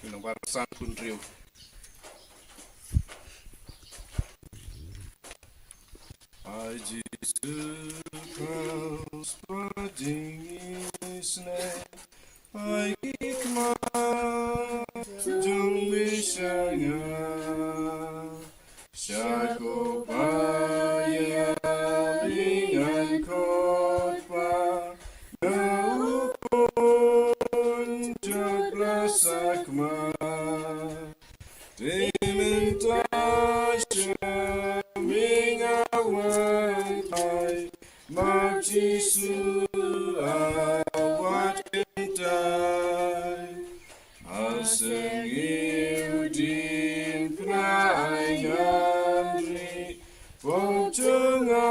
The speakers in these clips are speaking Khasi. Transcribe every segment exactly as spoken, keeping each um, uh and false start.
Ki nang bar san pun riu. Ai Jisu Khrist, ba jingisnei, ai ki khmat jong me sha nga. Sha ko pa ïa me ngan khot pa, nga u khun jot bla sakma. Te mynta sha me nga wan phai, ma Jisu a wat kyntait. A sngewdien pynai ngan ri pop jong nga,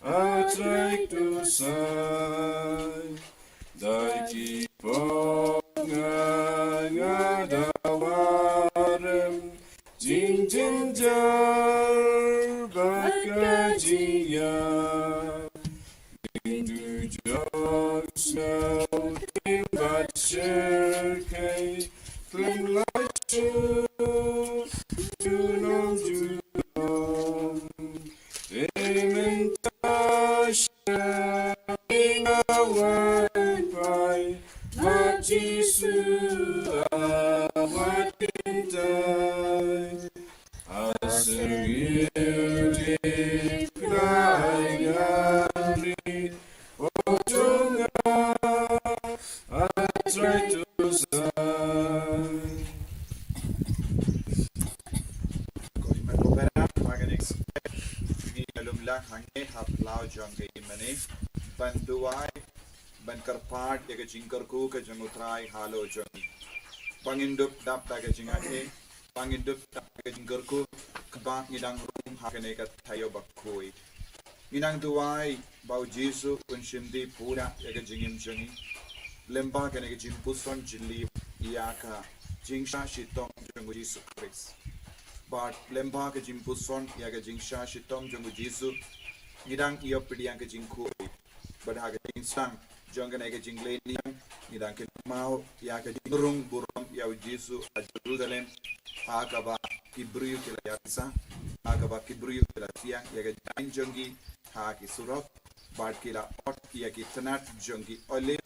a Trai to sai. Da ki pop nga, nga da warem jingjynjar bad ka jingïap. Ding dujok sngewthuh bad shyrkhei, khlem lait shuh junom junom. Te mynta sha me nga wan phai, ma Jisu a wat kyntait. A sngewdien pynai ngan ri pop jong nga, a Trai to sai. Ko hynmen ko para, ha kane ka step ngi ïa lum lang hangne ha phyllaw jong ka hynmen, ban duwai, ban kyrpad ïa ka jingkyrkhu ka jong U Trai halor jong ngi. Ba ngin dup dap da ka jingaiei, ba ngin dup dap da ka jingkyrkhu, kaba ngi dang rung ha kane ka taïew bakhuid. Ngi nang duwai ba U Jisu un shim dih pura ïa ka jingim jong ngi, lyngba kane ka jingpuson jylliew ïa ka jingshah shitom jong U Jisu Khrist. Bad lyngba ka jingpuson ïa ka jingshah shitom jong U Jisu, ngi dang ïoh pdiang ka jingkhuid. Bad ha ka jingsdang jong kane ka jinglehniam, ngi dang kynmaw ïa ka jingrung burom ïa U Jisu ha Jerusalem, ha kaba ki briew ki la ïaid sah, ha kaba ki briew ki la thiang ïa ka jingaiñ jong ki ha ki surok, bad ki la ot ïa ki tnat jong ki olib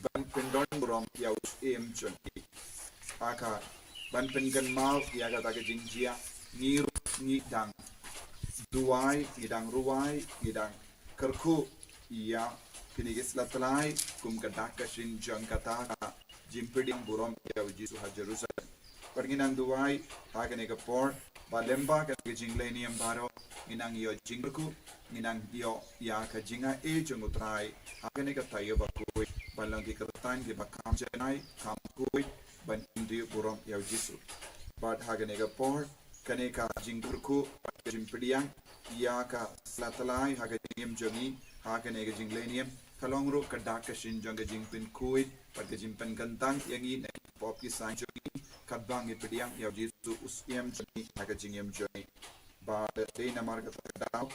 ban pyndon burom ïa u syiem jong ki. Ha ka ban pynkynmaw ïa kata ka jingjia, ngi ruh ngi dang duwai, ngi dang ruwai, ngi dang kyrkhu ïa kine ki sla tlai kum ka dak ka shin jong kata ka jingpdiang burom ïa U Jisu ha Jerusalem. Bad ngi nang duwai ha kane ka por ba lyngba kane ka jinglehniam baroh ngi nang ïoh jingkyrkhu, ngi nang ïoh ïa ka jingaiei jong U Trai ha kane ka taïew bakhuid, ban long ki kyrteng kiba kham janai kham khuid ban pyndih burom ïa U Jisu. Bad ha kane ka por, kane ka jingkyrkhu bad ka jingpdiang ïa ka sla tlai ha ka jingim jong ngi ha kane ka jinglehniam, ka long ruh ka dak ka shin jong ka jingpynkhuid bad ka jingpynkyntang ïa ngi na ki pop ki saiñ jong ngi, katba ngi pdiang ïa U Jisu u syiem jong ngi ha ka jingim jong ngi. Bad dei namar kata ka daw,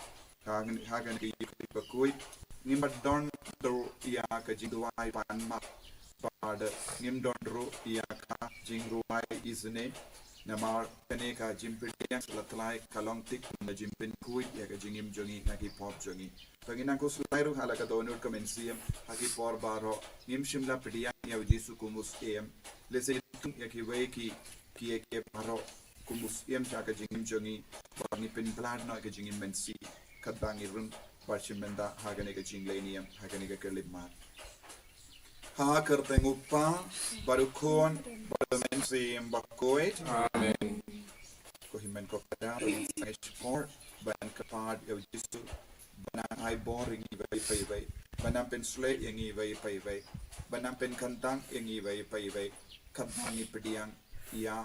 ha kane, ha kane ka Ïukarist bakhuid, ngim pat don ruh ïa ka jingduwai pan map, bad ngim don ruh ïa ka jingruwai isynei. Namar kane ka jingpdiang sla tlai ka long tik kum ka jingpynkhuid ïa ka jingim jong ngi na ki pop jong ngi. Te ngi nang khuslai ruh ha la ka dohnud ka mynsiem, ha ki por baroh ngim shym la pdiang ïa U Jisu kum u syiem. Lehse ngi tung ïa kiwei ki, ki, ki baroh kum u syiem ha ka jingim jong ngi, ba ngi pynpaw noh ïa ka jingim mynsiem, katba ngi rung bad shim bynta ha kane ka jinglehniam, ha kane ka khyllipmat. Ha ka kyrteng U Kpa bad U Khun bad U Mynsiem Bakhuid. Amen. Ko hynmen ko para, ba ngin sangeh shkor ban kyrpad ïa U Jisu ban nang ai bor ïa ngi iwei pa iwei, ban nang pynshlei ïa ngi iwei pa iwei, ban nang pynkyntang ïa ngi iwei pa iwei, katba ngi pdiang ïa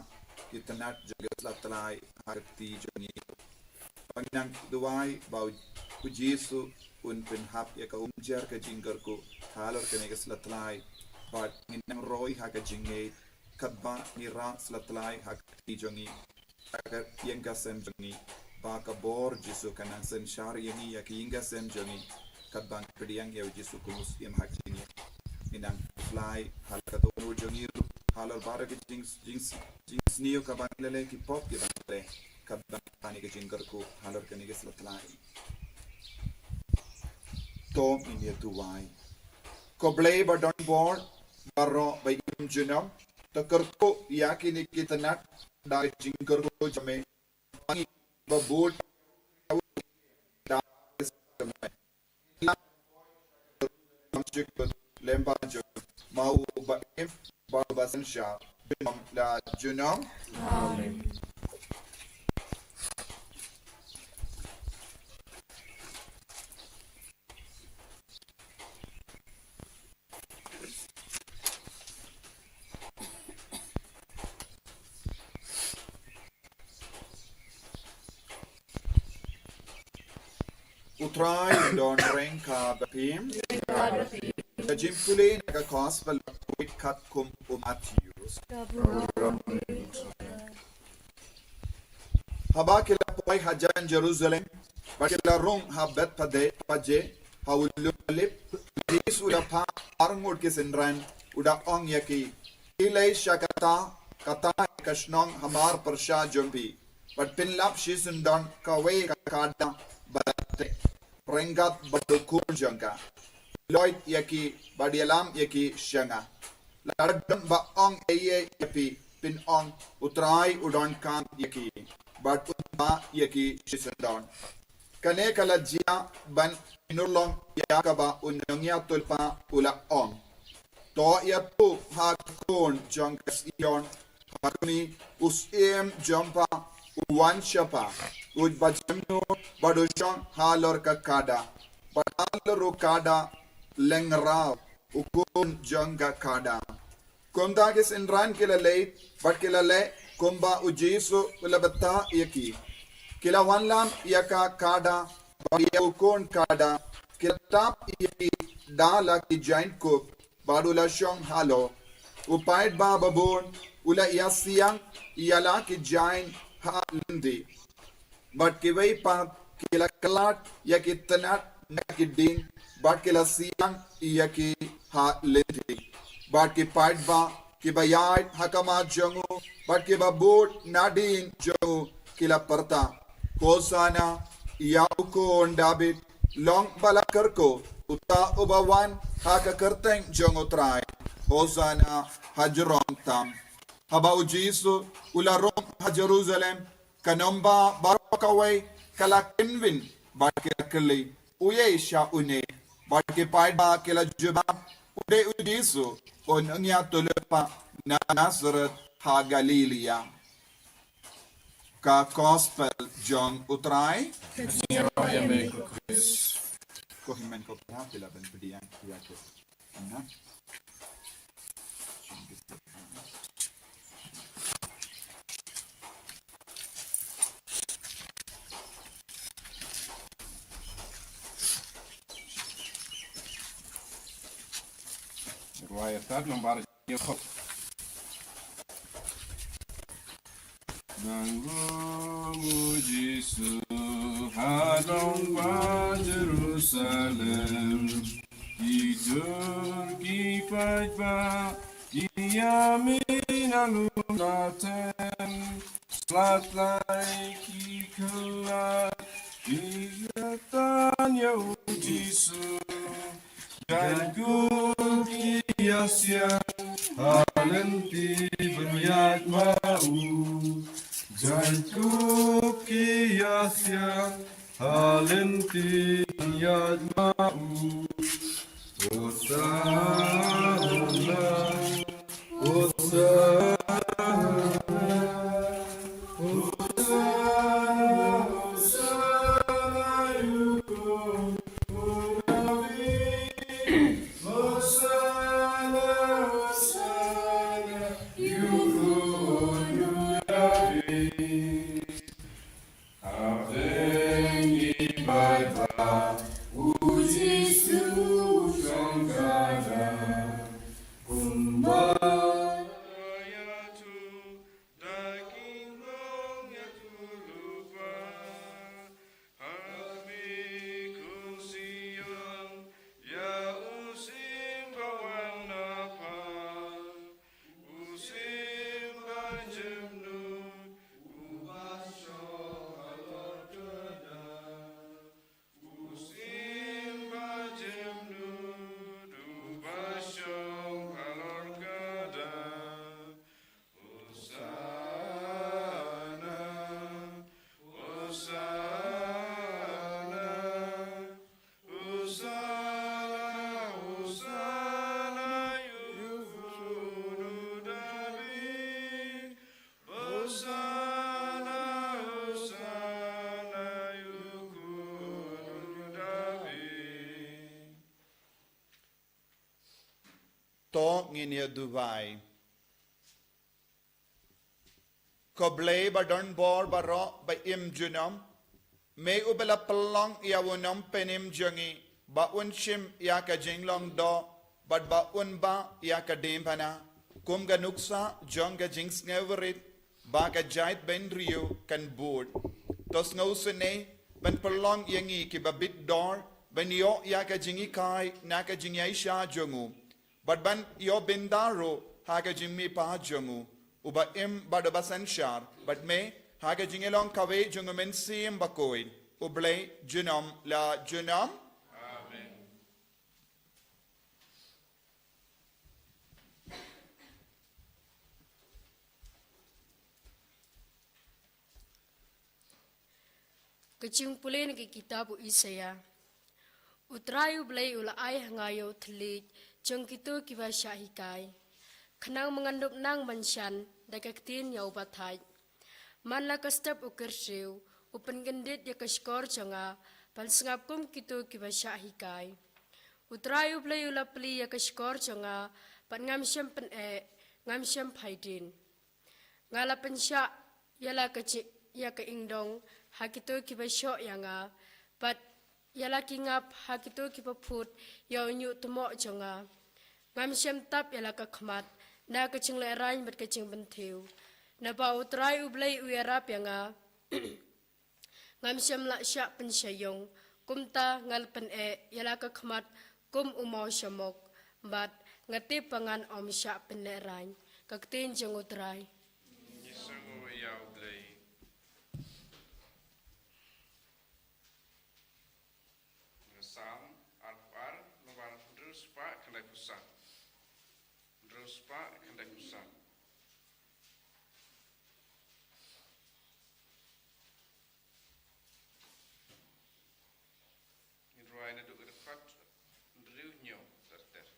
ki tnat jong ki sla tlai ha ka kti jong ngi. Ba ngi nang duwai ba U Jisu un pynhap ïa ka umjer ka jingkyrkhu halor kane ka sla tlai, bad ngin nang roi ha ka jingngeit, katba ngi rah sla tlai ha ka kti jong ngi, ha ka ïing ka sem jong ngi, ba ka bor Jisu kan nang synshar ïa ngi, ïa ka ïing ka sem jong ngi, katba ngi pdiang ïa U Jisu kum u syiem ha ka jingim. Ngi nang khuslai ha la ka dohnud jong ngi ruh, halor baroh ki jing, jing, jingsniew kaba ngi la leh, ki pop kiba ngi la leh, kaba ngi la leh ka jingkyrkhu halor kane ka sngi. To ngin ïa duwai. Ko Blei ba don bor baroh ba im junom, to kyrkhu ïa kine ki tnat da ka jingkyrkhu jong me. Ba bud da lem bad jong, ma u ba im bad ba synshar junom la junom. Amen. U Trai un don ryngkat bad phi. Ka jingpule na ka Gospel katkum u Mathaios. Haba ki la poi hajan Jerusalem, bad ki la rung ha Bethphage, ha u lum Olib, u Jisu u la phah arngut ki synran, u da ong ïa ki, phi leit sha kata, kata ka shnong hamar pyrshah jong phi, bad phin lap shisyndon kawei ka kada ba la teh ryngkat bad u khun jong ka. Phi loit ïa ki bad ïalam ïa ki sha nga. Lada don ba ong ei ei ïa phi, phin ong, u Trai u donkam ïa ki bad un phah ïa ki shisyndon. Kane ka la jia ban pynurlong ïa kaba u nongïathuhlypa u la ong. To ïathuh ha ka khun jong ka Zion, ha khmih, u syiem jong pha u wan sha pha, u ba jemnud bad u shong halor ka kada, bad halor u kada lyngngoh u khun jong ka kada. Kumta ki synran ki la leit bad ki la leh kumba u Jisu u la batai ïa ki. Ki la wanlam ïa ka kada bad ïa u khun kada, ki la tap ïa ki da la ki jaiñkup, bad u la shong halor. U paidbah babun u la ïasiang ïa la ki jaiñ ha lynti. Bad kiwei pat ki la khlad ïa ki tnat na ki dieng, bad ki la siang ïa ki ha lynti. Bad ki paidbah kiba ïaid ha khmat jong u, bad kiba bud nadien jong u, ki la pyrta, Hosana ïa u khun Dabid, long ba la kyrkhu uta uba wan ha ka kyrteng jong u Trai. Hosana ha jrong tam. Haba u Jisu u la rung ha Jerusalem, ka nombar baroh kawei ka la kynwin bad ki la kylli, u ïa sha une? Bad ki paidbah ki la jubab, u dei u Jisu, u nongïathuhlypa na Nasareth ha Galilaia. Ka Gospel jong u Trai. Ka jingïaroh ïa me ko Khrist. Ko hynmen ko para, phi lah ban pdiang ïa ki. Rwai artat nombar hynñiew. Nangta u Jisu u la wan Jerusalem, ki dur ki paidbah ki ïa mih na lum na tem, slat lai ki khlad, ki ïa tan ïa u Jisu. Jaiñkup ki ïa siang ha lynti ban ïaid ma u. Jaiñkup ki ïa siang ha lynti ban ïaid ma u. Hosana, Hosana, Hosana, Hosana, ïa u Khun u David. Hosana, Hosana, ïa To ngin ïa duwai. Ko Blei ba don bor baroh ba im junom, me uba la pynlong ïa u nongpynim jong ngi ba un shim ïa ka jinglong doh bad ba un bah ïa ka diengphna kum ka nuksa jong ka jingsngewrit ba ka jaitbynriew kan bud. To sngewsynei ban pynlong ïa ngi kiba bit dor ban ïoh ïa ka jinghikai na ka jingïaishah jong u, bad ban ïoh bynta ruh ha ka jingmihpat jong u uba im bad uba synshar, bad me, ha ka jingïalong kawei jong u Mynsiem Bakhuid, U Blei junom la junom. Amen. Ka jingpule na ka kitab u Isaïah. U Trai U Blei u la ai ha nga ïa u thylliej jong kito kiba shah hikai, khnang ba ngan dup nang ban shan da ka ktien ïa uba thait. Man la ka step u kyrsiu u pynkyndit ïa ka shkor jong nga ban sngap kum kito kiba shah hikai. U Trai U Blei u la plie ïa ka shkor jong nga, bad ngam shym pyneh, ngam shym phai dien. Nga la pynshah ïa la ka ji-, ïa ka ingdong ha kito kiba shoh ïa nga, bad ïa la ki ngap ha kito kiba phut ïa u ñiuh tmoh jong nga. Ngam shym tap ïa la ka khmat na ka jinglehrain bad ka jingpynthiew. Naba U Trai U Blei u ïarap ïa nga. Ngam shym lah shah pynshaiong, kumta nga la pyneh ïa la ka khmat kum u mawshamok, bad nga tip ba ngan ym shah pynlehrain. Ka ktien jong U Trai. Ngi sngew ïa U Blei. Psalm arphew ar, nombar hynriew spah khyndai phew san. Hynriew spah khyndai phew san. Ngin rwai naduh ka dkhot hynriew hynñiew ter ter.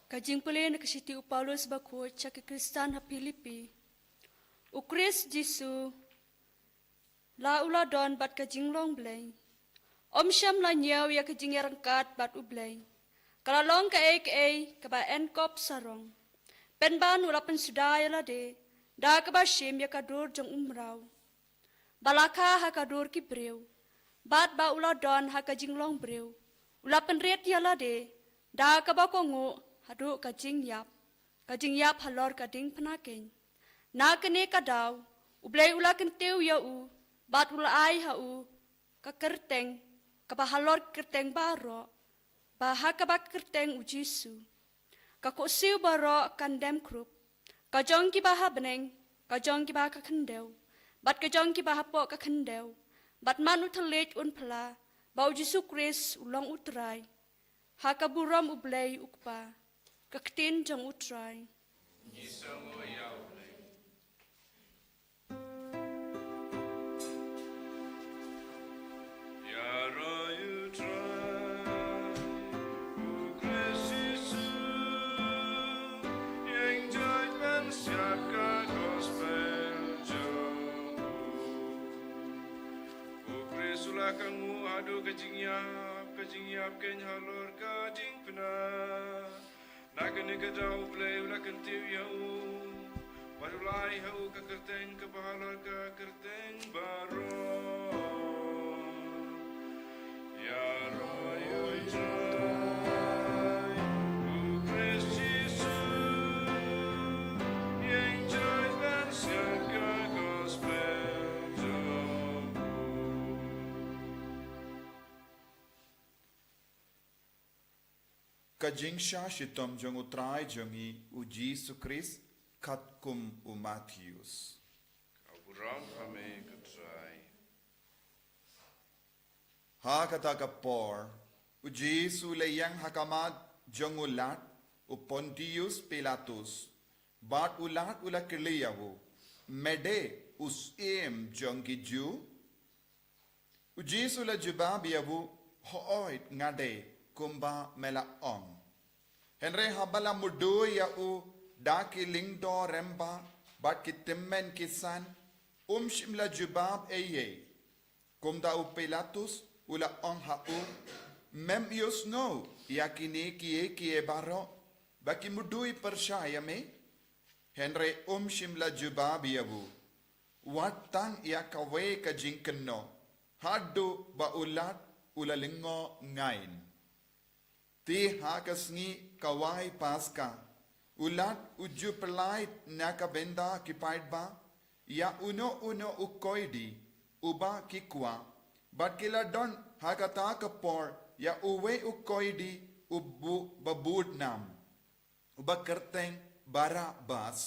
Ka jingpule na ka shithi u Paulus bakhuid sha ki Khristan ha Philippi. U Khrist Jisu la u la don bad ka jinglong Blei. Ym shym la ñiew ïa ka jingïaryngkat bad u Blei. Ka la long kaei kaei kaba en kop sarong. Pynban u la pynsuda ïa lade da kaba shim ïa ka dur jong u mraw, ba la kha ha ka dur ki briew, bad ba u la don ha ka jinglong briew. U la pynrit ïa lade da kaba kohnguh haduh ka jingïap, ka jingïap halor ka diengphna keiñ. Na kane ka daw u Blei u la kyntiew ïa u bad u la ai ha u ka kyrteng kaba halor kyrteng baroh, ba ha kaba kyrteng u Jisu ka khohsiew baroh kan dem khrup, ka jong kiba ha bneng, ka jong kiba ha khyndew, bad ka jong kiba hapoh ka khyndew. Bad man u thylliej un phla ba u Jisu Khrist u long u Trai, ha ka burom u Blei u Kpa. Ka ktien jong u Trai. Ngi sngew ïa u Blei. Ïaroh ïa u Trai, u Khrist Jisu, ïeng joit ban siat ka gospel jong u. U Khrist u la kohnguh haduh ka jingïap, ka jingïap keiñ halor ka diengphna. Na kane ka daw u Blei u la kyntiew ïa u bad u la ai ha u ka kyrteng kaba halor ka kyrteng baroh. Ïaroh ïa u Trai, u Khrist Jisu, ïeng joit ban siat ka gospel jong u. Ka jingshah shitom jong u Trai jong ngi u Jisu Khrist katkum u Mathaios. Ka burom ha me ko Trai. Ha kata ka por u Jisu u la ïeng ha khmat jong u Lat u Pontius Pilatus, bad u Lat u la kylli ïa u, me dei u Syiem jong ki Jiw? U Jisu u la jubab ïa u, hooid nga dei, kumba me la ong. Hynrei haba la mudui ïa u da ki lyngdoh rangbah bad ki tymmen ki san, um shym la jubab ei ei. Kumta u Pilatus u la ong ha u, mem ïohsngew ïa kine kiei kiei baroh ba ki mudui pyrshah ïa me? Hynrei um shym la jubab ïa u, wat tang ïa kawei ka jingkynnoh, haduh ba u Lat u la lyngngoh ngaiñ. Te ha ka sngi kawei Paska, u Lat u ju pyllait na ka bynta ki paidbah ïa uno uno u koidi uba ki kwah, bad ki la don ha kata ka por ïa uwei u koidi u bu-, ba budnam, uba kyrteng Barabbas.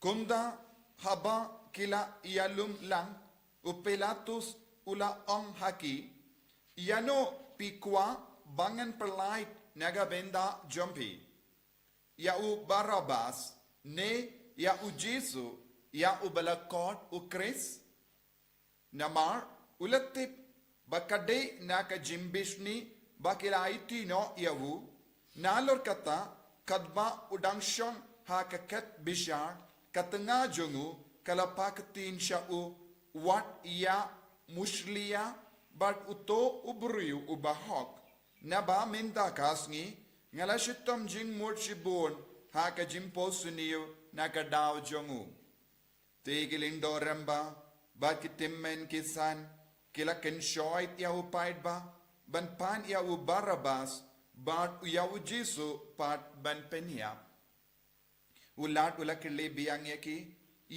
Kumta haba ki la ïalum lang, u Pilatus u la ong ha ki, ïano phi kwah ba ngan pyllait na ka bynta jong phi? Ïa u Barabbas, ne ïa u Jisu, ïa uba la khot u Khrist? Namar u la tip ba ka dei na ka jingbishni ba ki la aiti noh ïa u. Nalor kata, katba u dang shong ha ka khet bishar ka tnga jong u, ka la phah ktien sha u, wat ïa mushlia bad uto u briew uba hok, naba mynta ka sngi nga la shitom jingmut shibun ha ka jingphohsniew na ka daw jong u. Te ki lyngdoh rangbah bad ki tymmen ki san ki la kynshoit ïa u paidbah ban pan ïa u Barabbas, bad ïa u Jisu pat ban pynïap. U Lat u la kylli biang ïa ki,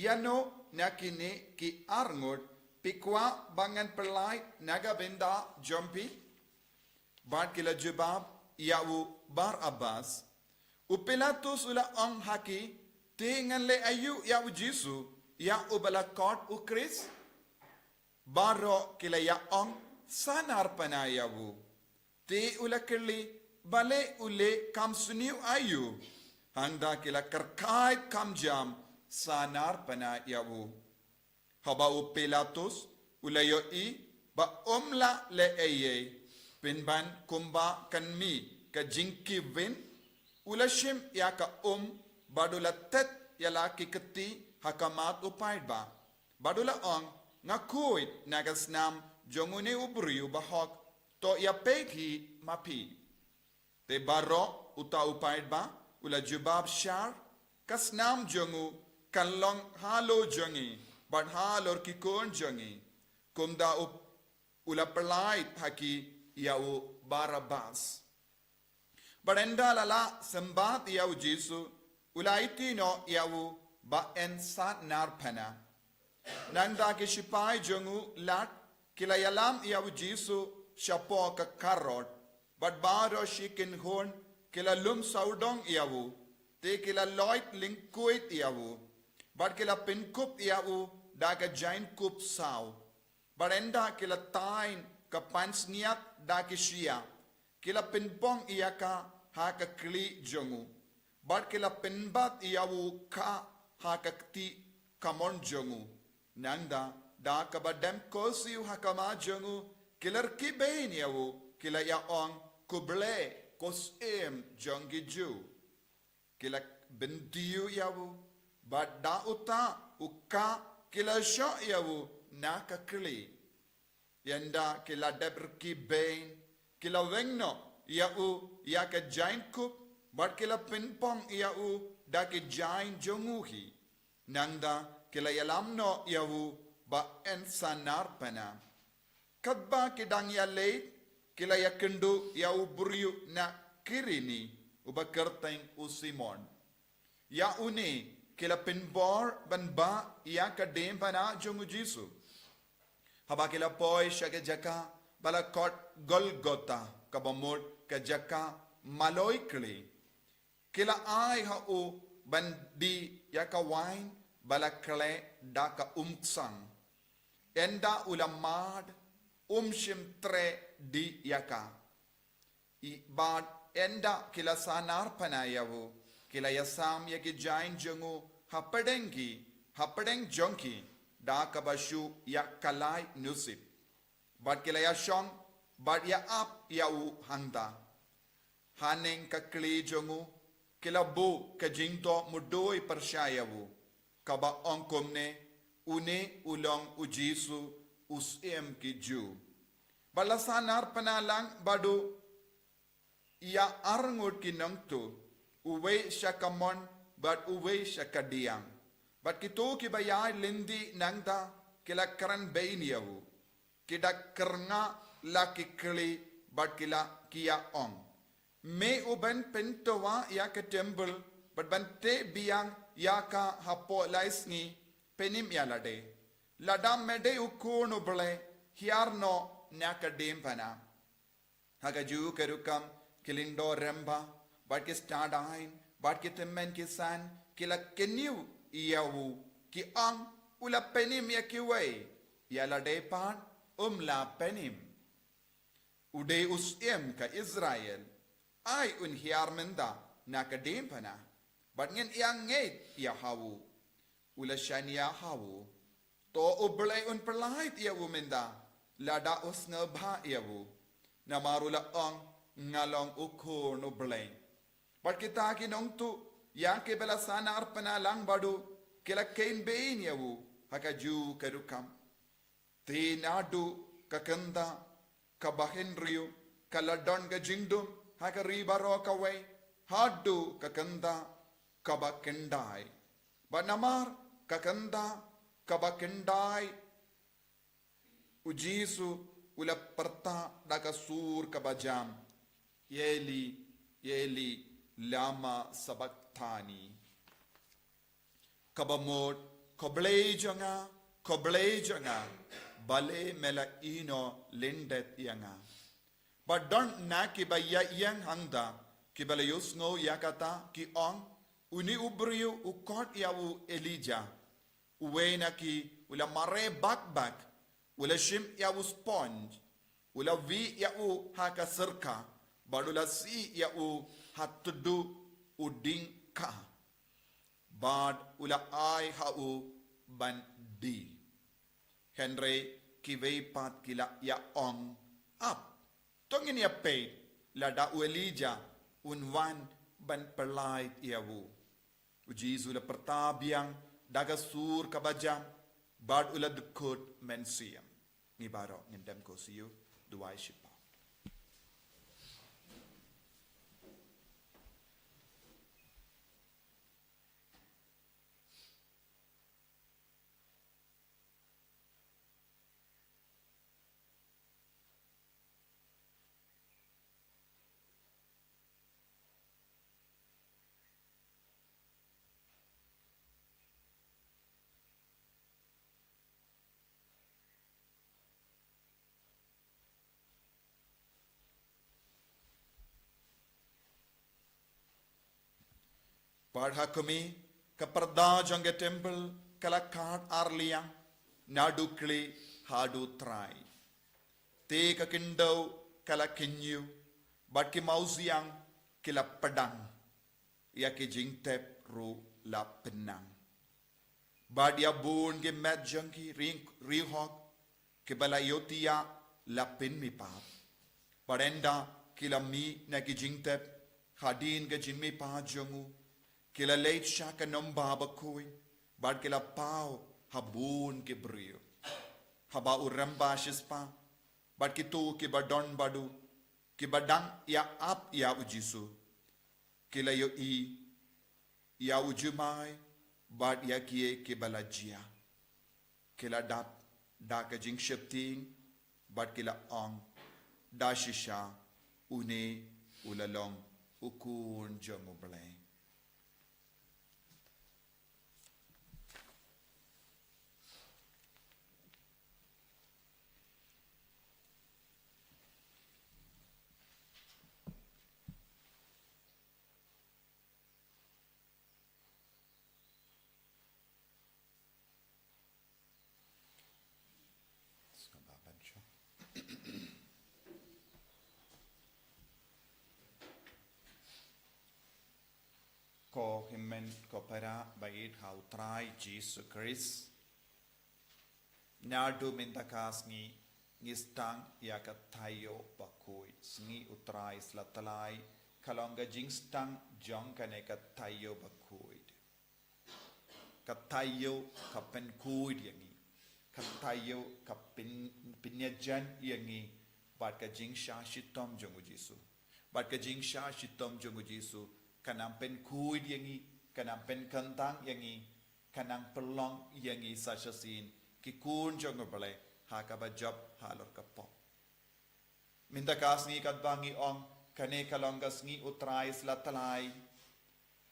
ïano na kine ki arngut phi kwah ba ngan pyllait na ka bynta jong phi? Bad ki la jubab, ïa u Barabbas. U Pilatus u la ong ha ki, te ngan leh aïu ïa u Jisu, ïa uba la khot u Khrist? Baroh ki la ïa ong sanar pana ïa u. Te u la kylli, balei u leh kam sniew aïu? Hangta ki la kyrkhiat kham jam sanar pana ïa u. Haba u Pilatus u la ïohi ba um lah leh ei ei, pynban kumba kan mih ka jingkyrmen, U la shim ïa ka um, bad u la tet ïa la ki kti ha khmat u paidbah. Bad u la ong, nga khuid na ka snam jong une u briew bahok, to ïapeit hi ma phi. Te baroh uta u paidbah u la jubab shar, ka snam jong u kan long halor jong ngi, bad halor ki khun jong ngi. Kumta u, u la pyllait ha ki ïa u Barabbas. Bad ynda la lah symbat ïa u Jisu, u la aiti noh ïa u ba yn sat narphna. Nangta ki shipai jong u lad ki la ïalam ïa u Jisu shapoh ka kharod. Bad baroh shi kynhun ki la lum sawdong ïa u. Te ki la loit lyngkhuid ïa u. Bad ki la pynkup ïa u da ka jaiñkup saw. Bad ynda ki la taiñ ka pansngiat da ki shyiap, ki la pynbong ïa ka ha ka khlieh jong u. Bad ki la pynbat ïa u khah ha ka kti kamon jong u. Nangta, da kaba dem kyrsiew ha khmat jong u, ki la rkhie beiñ ïa u, ki la ïa ong, khublei, ko Syiem jong ki Jiw. Ki la bynriew ïa u, bad da uta u khah ki la shoh ïa u na ka khlieh. Ynda ki la dep rkhie beiñ, ki la weng noh ïa u ïa ka jaiñkup, bad ki la pynbong ïa u da ki jaiñ jong u hi. Nangta ki la ïalam noh ïa u ba yn sat narphna. Katba ki dang ïaleit, ki la ïakynduh ïa u briew na Kirene, uba kyrteng u Simon. Ïa une, ki la pynbor ban bah ïa ka diengphna jong u Jisu. Haba ki la poi sha ka jaka ba la khot Golgotha, kaba mut ka jaka maloi khlieh. Ki la ai ha u ban dih ïa ka waiñ ba la khleh da ka umksang. Ynda u la mad, um shym treh dih ïa ka. I bad ynda ki la sat narphna ïa u, ki la ïasam ïa ki jaiñ jong u hapdeng ki, hapdeng jong ki, da kaba shu ïa kalai nusip. Bad ki la ïashong, bad ïa ap ïa u hangta. Haneng ka khlieh jong u, ki la buh ka jingthoh mudui pyrshah ïa u. Kaba ong kumne, une u long u Jisu, u Syiem ki Jiw. Bad la sat narphna lang bad u ïa arngut ki nongtuh, uwei sha kamon, bad uwei sha kadiang. Bad kito kiba ïaid lynti nangta, ki la kren beiñ ïa u. Ki da kyrngah la ki khlieh bad ki la ki ïa ong. Me u ban pyntwa ïa ka templ bad ban teh biang ïa ka hapoh lai sngi, pynim ïa lade. Lada me dei u Khun u Blei, hiar noh na ka diengphna. Ha kajuh ka rukom ki lyngdoh rangbah, bad ki stad aiñ, bad ki tymmen ki san, ki la kynñiew ïa u, ki ong, u la pynim ïa kiwei, ïa lade pat, um lah pynim. U dei u Syiem ka Israel, ai un hiar mynta na ka diengphna, bad ngin ïa ngeit ïa ha u. U la shaniah ha u. To U Blei un pyllait ïa u mynta, lada u sngewbha ïa u. Namar u la ong, nga long u Khun U Blei. Bad kita ki nongtuh, ïa kiba la sat narphna lang bad u, ki la kheiñ beiñ ïa u, ha kajuh ka rukom. Te naduh ka kynta kaba hynriew, ka la don ka jingdum ha ka ri baroh kawei, haduh ka kynta kaba khyndai. Bad namar ka kynta kaba khyndai, u Jisu u la pyrta da ka sur kaba jam, Eli, Eli, lama sabakthani. Kaba mut, ko Blei jong nga, ko Blei jong nga, balei me la ïehnoh lyndet ïa nga. Bad don na kiba ïa ïeng hangta, kiba la ïohsngew ïa kata, ki ong, une u briew u khot ïa u Elijah. Uwei na ki u la mareh bak bak, u la shim ïa u sponj, u la wih ïa u ha ka syrkha, bad u la sih ïa u ha tduh u dieng kha. Bad u la ai ha u ban dih. Hynrei kiwei pat ki la ïa ong, ap, to ngin ïa peit lada u Elijah un wan ban pyllait ïa u. U Jisu u la pyrta biang da ka sur kaba jam bad u la dkhot mynsiem. Ngi baroh ngin dem ko siew, duwai shipa. Bad ha khmih, ka pyrda jong ka temple ka la khad ar liang, naduh khlieh haduh trai. Te ka khyndew ka la khynñiew, bad ki mawsiang ki la pdang, ïa ki jingtep ruh la pynang. Bad ïa bun ki met jong ki ri, ri hok, kiba la ïohthiah la pynmihpat. Bad ynda ki la mih na ki jingtep, hadien ka jingmihpat jong u, ki la leit sha ka nongbah bakhuid, bad ki la paw ha bun ki briew. Haba u rymba shispah, bad kito kiba don bad u, kiba dang ïa ap ïa u Jisu, ki la ïohi ïa u jumai bad ïa kiei kiba la jia. Ki la dap da ka jingsheptieng bad ki la ong da shisha, une u la long u Khun jong U Blei. Ko hynmen ko para ba ïeit ha U Trai Jisu Khrist. Naduh mynta ka sngi ngi sdang ïa ka taïew bakhuid, sngi U Trai Slatlai, ka long ka jingsdang jong kane ka taïew bakhuid. Ka taïew ka pynkhuid ïa ngi. Ka taïew ka pyn, pynïajan ïa ngi bad ka jingshah shitom jong U Jisu. Bad ka jingshah shitom jong U Jisu ka nang pynkhuid ïa ngi, ka nang pynkyntang ïa ngi, ka nang pynlong ïa ngi sa shisien ki khun jong U Blei ha kaba jop halor ka pop. Mynta ka sngi katba ngi ong kane ka long ka sngi U Trai Slatlai,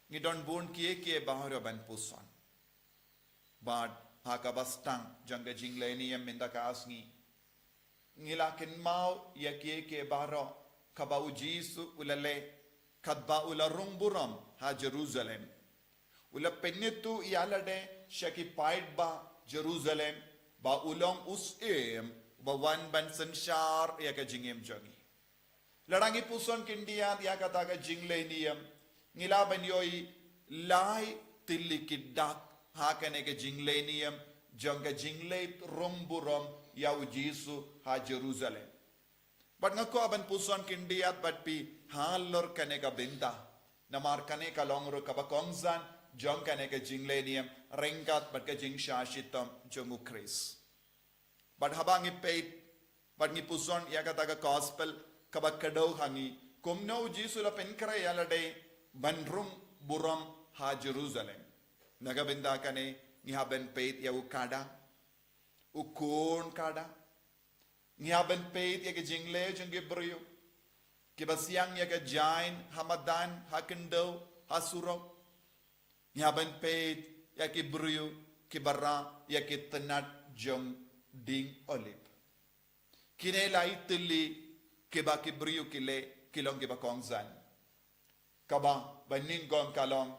ngi don bun kiei kiei baroh ban puson. Bad ha kaba sdang jong ka jingleh niam mynta ka sngi, ngi la kynmaw ïa kiei kiei baroh kaba U Jisu u la leh katba u la rung burom ha Jerusalem. U la pynithuh ïa lade sha ki paidbah Jerusalem ba u long u Syiem ba wan ban synshar ïa ka jingim jong ngi. Lada ngi puson khyndiat ïa kata ka jingleh niam, ngi lah ban ïohi lai tylli ki dak ha kane ka jingleh niam jong ka jingleh rung burom ïa U Jisu ha Jerusalem. Bad nga kwah ban puson khyndiat bad phi halor kane ka bynta. Namar kane ka long ruh kaba kongsan jong kane ka jingleh niam ryngkat bad ka jingshah shitom jong U Khrist. Bad haba ngi peit bad ngi puson ïa kata ka gospel kaba kdew ha ngi, kumno U Jisu u la pynkhreh ïa lade ban rung burom ha Jerusalem. Na ka bynta kane ngi hap ban peit ïa u kada, u khun kada. Ngi hap ban peit ïa ki jingleh jong ki briew kiba siang ïa ka jaiñ ha madan, ha khyndew, ha surok. Ngi hap ban peit ïa ki briew kiba rah ïa ki tnat jong dieng olib. Kine lai tylli kiba ki briew ki leh ki long kiba kongsan. Kaba banyngkong ka long,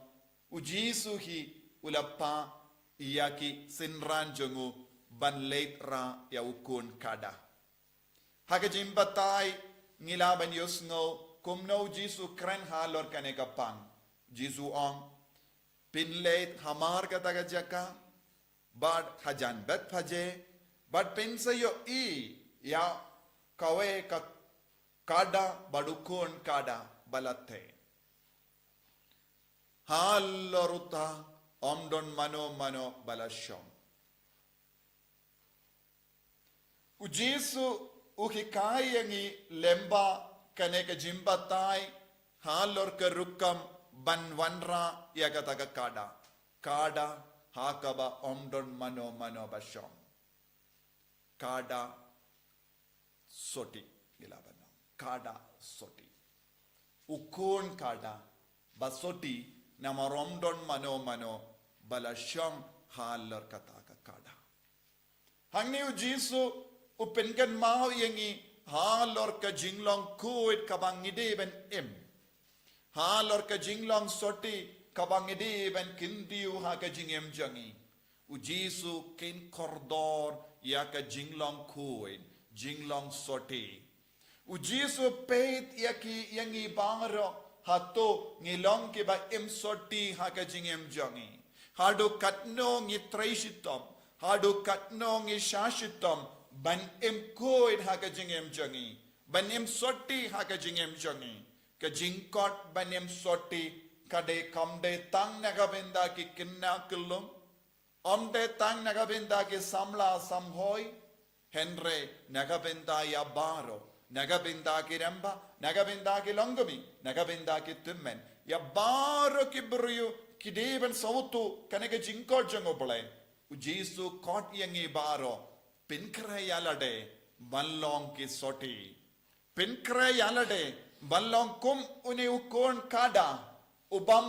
U Jisu hi u la phah ïa ki synran jong u ban leit rah ïa u khun kada. Ha ka jingbatai ngi lah ban ïohsngew kumno U Jisu u kren halor kane ka pang. U Jisu u ong, pynleit hamar kata ka jaka bad hajan Bethphage bad pynsa ïohi ïa kawei ka kada bad u khun kada ba la theh. Halor uta ym don mano mano ba la shong. U Jisu u hikai ïa ngi lyngba kane ka jingbatai halor ka rukom ban wanrah ïa kata ka kada. Kada ha kaba ym don mano mano ba shong. Kada soti, ngi lah ban ong. Kada soti. U khun kada ba soti namar ym don mano mano ba la shong halor kata ka kada. Hangne u Jisu u pynkynmaw ïa ngi halor ka jinglong khuid kaba ngi dei ban im. Halor ka jinglong soti kaba ngi dei ban kyntiew ha ka jingim jong ngi. U Jisu kein kordor ïa ka jinglong khuid, jinglong soti. U Jisu peit ïa ki, ïa ngi baroh, hato ngi long kiba im soti ha ka jingim jong ngi. Haduh katno ngi trei shitom, haduh katno ngi shah shitom ban im khuid ha ka jingim jong ngi, ban im soti ha ka jingim jong ngi. Ka jingkhot ban im soti ka dei, kam dei tang na ka bynta ki khynnah khyllung, ym dei tang na ka bynta ki samla samhoi, hynrei na ka bynta ïa baroh, na ka bynta ki rangbah, na ka bynta ki longkmie, na ka bynta ki tymmen, ïa baroh ki briew ki dei ban sngewthuh kane ka jingkhot jong U Blei. U Jisu khot ïa ngi baroh, pynkhreh ïa lade ban long ki soti. Pynkhreh ïa lade ban long kum une u khun kada, u bym,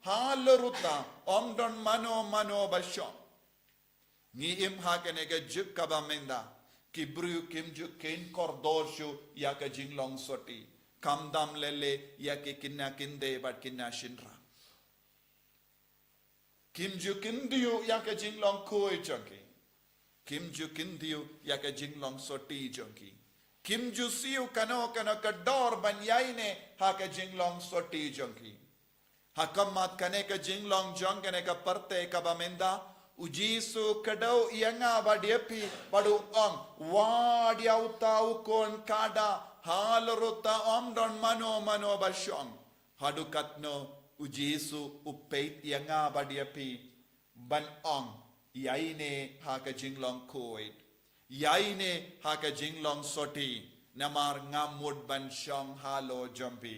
halor uta ym don mano mano ba shong. Ngi im ha kane ka juk kaba mynta, ki briew kim ju kein kordor shuh ïa ka jinglong soti, khamtam lei lei ïa ki khynnah khyndai bad khynnah shynrang. Kim ju kyntiew ïa ka jinglong khuid jong ki. Kim ju kyntiew ïa ka jinglong soti jong ki. Kim ju siew kano kano ka dor ban ïaineh ha ka jinglong soti jong ki. Ha khmat kane ka jinglong jong kane ka pyrthei kaba mynta, U Jisu u kdew ïa nga bad ïa phi bad u ong, wad ïa uta u khun kada, halor uta ym don mano mano ba shong. Haduh katno U Jisu u peit ïa nga bad ïa phi ban ong, ïaineh ha ka jinglong khuid, ïaineh ha ka jinglong soti, namar ngam mut ban shong halor jong phi,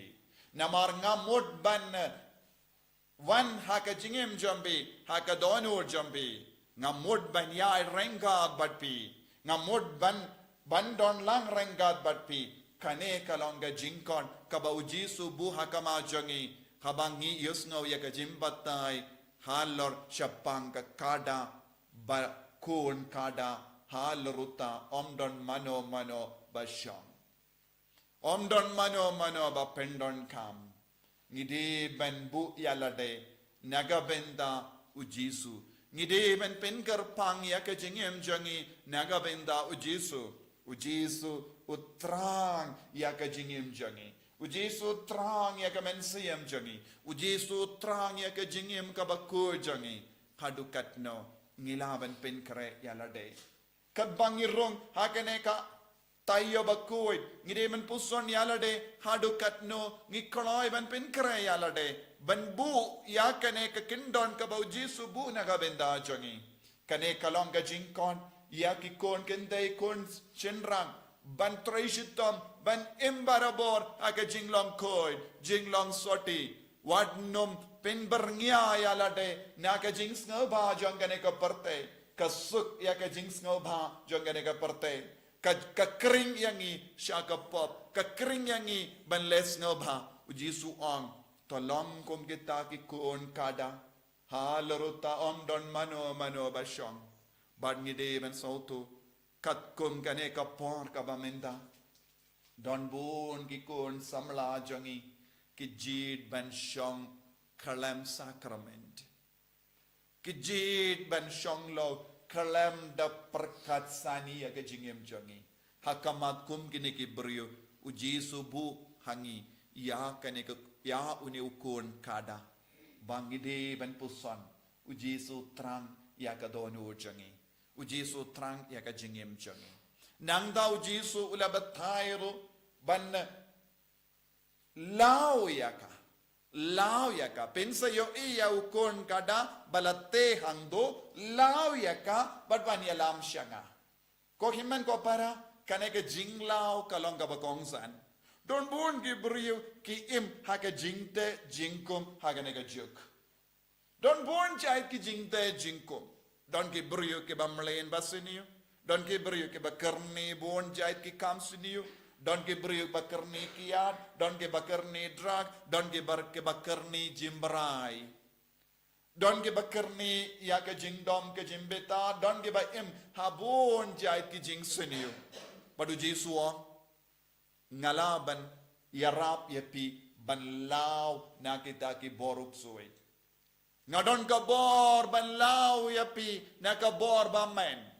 namar ngam mut ban wan ha ka jingim jong phi, ha ka dohnud jong phi. Ngam mut ban ïai ryngkat bad phi, ngam mut ban, ban don lang ryngkat bad phi. Kane ka long ka jingkhot kaba U Jisu u buh ha khmat jong ngi, haba ngi ïohsngew ïa ka jingbatai halor shaphang ka kada, ba khun kada, halor uta ym don mano mano ba shong. Ym don mano mano ba pyndonkam. Ngi dei ban buh ïa lade na ka bynta U Jisu. Ngi dei ban pynkyrpang ïa ka jingim jong ngi na ka bynta U Jisu. U Jisu u thrang ïa ka jingim jong ngi. U Jisu u thrang ïa ka mynsiem jong ngi. U Jisu u thrang ïa ka jingim kaba khuid jong ngi. Haduh katno ngi lah ban pynkhreh ïa lade? Katba ngi rung ha kane ka taïew ba khuid, ngi dei ban puson ïa lade, haduh katno ngi kloi ban pynkhreh ïa lade ban buh ïa kane ka kyndon kaba U Jisu u buh na ka bynta jong ngi. Kane ka long ka jingkhot ïa ki khun kynthei khun shynrang ban trei shitom, ban im barabor ha ka jinglong khuid, jinglong soti. Wat nym pynbyrngia ïa lade na ka jingsngewbha jong kane ka pyrthei. Ka suk ïa ka jingsngewbha jong kane ka pyrthei ka, ka khring ïa ngi sha ka pop, ka khring ïa ngi ban leh sngewbha. U Jisu u ong, to long kum kita ki khun kada, halor uta ym don mano mano ba shong. Bad ngi dei ban sngewthuh, katkum kane ka por kaba mynta, don bun ki khun samla jong ngi ki jied ban shong khlem sakrament. Ki jied ban shong lok khlem da pyrkhat sani ïa ka jingim jong ngi. Ha khmat kum kine ki briew, U Jisu u buh ha ngi ïa kane ka, ïa une u khun kada, ba ngi dei ban puson. U Jisu u thrang ïa ka dohnud jong ngi. U Jisu u thrang ïa ka jingim jong ngi. Nangta U Jisu u la batai ruh ban law ïa ka, Law ïa ka, pynsa ïohi ïa u khun kada ba la teh hangto, law ïa ka, bad wan ïalam sha nga. Ko hynmen ko para, kane ka jinglaw ka long kaba kongsan. Don bun ki briew ki im ha ka jingteh jingkhum ha kane ka juk. Don bun jait ki jingteh jingkhum. Don ki briew kiba mlien ba sniew. Don ki briew kiba kyrni bun jait ki kam sniew. Don ki briew ba kyrni kiad. Don kiba kyrni drug. Don kiba, kiba kyrni jingbarai. Don kiba kyrni ïa ka jingdom ka jingbitar. Don kiba im ha bun jait ki jingsniew. Bad u Jisu u ong, nga lah ban ïarap ïa phi ban law na kita ki bor u ksuid. Nga don ka bor ban law ïa phi na ka bor ba men.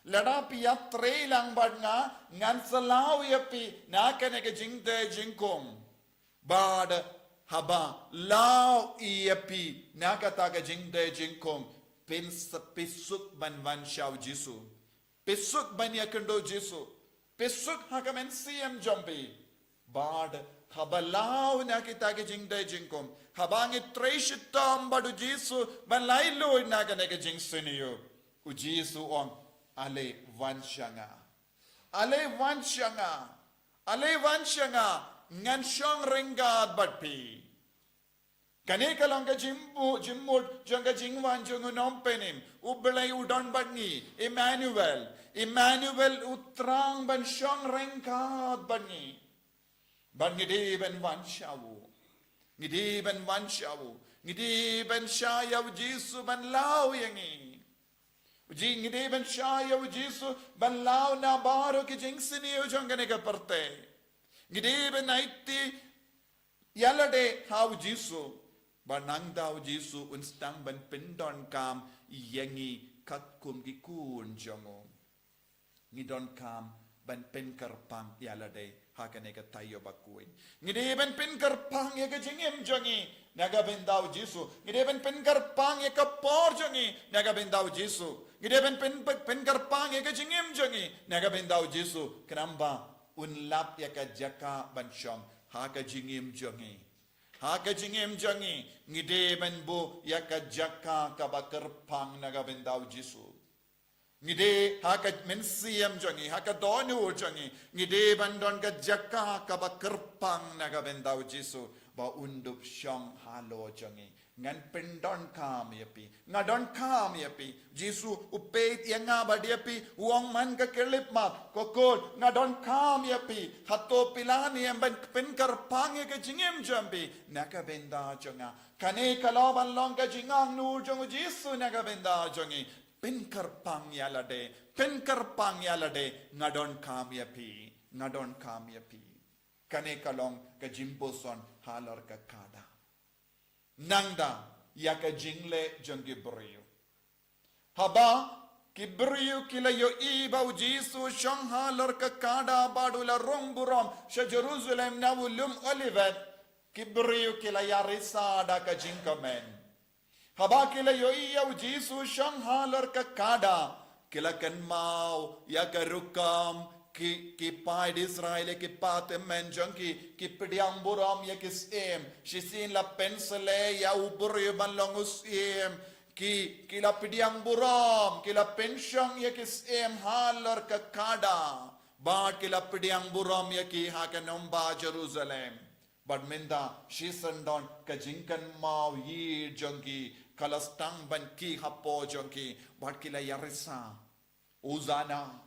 Lada phi ïatrei lang bad nga, ngan sa law ïa phi na kane ka jingteh jingkhum. Bad haba law ïa phi na kata ka jingteh jingkhum, pynsa phi suk ban wan sha u Jisu. Phi suk ban ïakynduh Jisu. Phi suk ha ka mynsiem jong phi. Bad haba law na kita ki jingteh jingkhum, haba ngi trei shitom bad u Jisu ban laitluid na kane ka jingsniew, u Jisu u ong, ale wan sha nga. Ale wan sha nga. Ale wan sha nga. Ngan shong ryngkat bad phi. Kane ka long ka jingmut, jingmut jong ka jingwan jong u Nongpynim. U Blei u don bad ngi, Emmanuel. Emmanuel u thrang ban shong ryngkat bad ngi. Bad ngi dei ban wan sha u. Ngi dei ban wan sha u. Ngi dei ban shah ïa u Jisu ban law ïa ngi. U Ji-, ngi dei ban shah ïa u Jisu ban law na baroh ki jingsniew jong kane ka pyrthei. Ngi dei ban aiti ïalade ha u Jisu. Ba nangta u Jisu un sdang ban pyndonkam ïa ngi katkum ki khun jong u. Ngi donkam ban pynkyrpang ïalade ha kane ka taïew bakhuid. Ngi dei ban pynkyrpang ïa ka jingim jong ngi na ka bynta u Jisu. Ngi dei ban pynkyrpang ïa ka por jong ngi na ka bynta u Jisu. Ngi dei ban pyn-, pyn-, pynkyrpang ïa ka jingim jong ngi na ka bynta u Jisu. Khnang ba un lap ïa ka jaka ban shong ha ka jingim jong ngi. Ha ka jingim jong ngi, ngi dei ban buh ïa ka jaka kaba kyrpang na ka bynta u Jisu. Ngi dei ha ka mynsiem jong ngi, ha ka dohnud jong ngi, ngi dei ban don ka jaka kaba kyrpang na ka bynta u Jisu, ba un dup shong halor jong ngi. Ngan pyndonkam ïa phi. Nga donkam ïa phi. Jisu u peit ïa nga bad ïa phi, u ong man ka khyllipmat, ko khun, nga donkam ïa phi. Hato phi lah ne em ban pynkyrpang ïa ka jingim jong phi na ka bynta jong nga? Kane ka lah ban long ka jingangnud jong u Jisu na ka bynta jong ngi. Pynkyrpang ïalade, pynkyrpang ïalade, nga donkam ïa phi, nga donkam ïa phi. Kane ka long ka jingpuson halor ka kada. Nangta, ïa ka jingleh jong ki briew. Haba ki briew ki la ïohi ba u Jisu shong halor ka kada bad u la rung burom sha Jerusalem na u lum Olivet, ki briew ki la ïarisa da ka jingkmen. Haba ki la ïohi ïa u Jisu shong halor ka kada, ki la kynmaw ïa ka rukom ki, ki paid Israel, ki patymmen jong ki, ki pdiang burom ïa ki syiem. Shisien la pynsleh ïa u briew ban long u syiem. Ki, ki la pdiang burom, ki la pynshong ïa ki syiem halor ka kada. Bad ki la pdiang burom ïa ki ha ka nongbah Jerusalem. Bad mynta, shisien don ka jingkynmaw ïa jong ki, ka la sdang ban kiew hapoh jong ki, bad ki la ïarisa. Hosanna,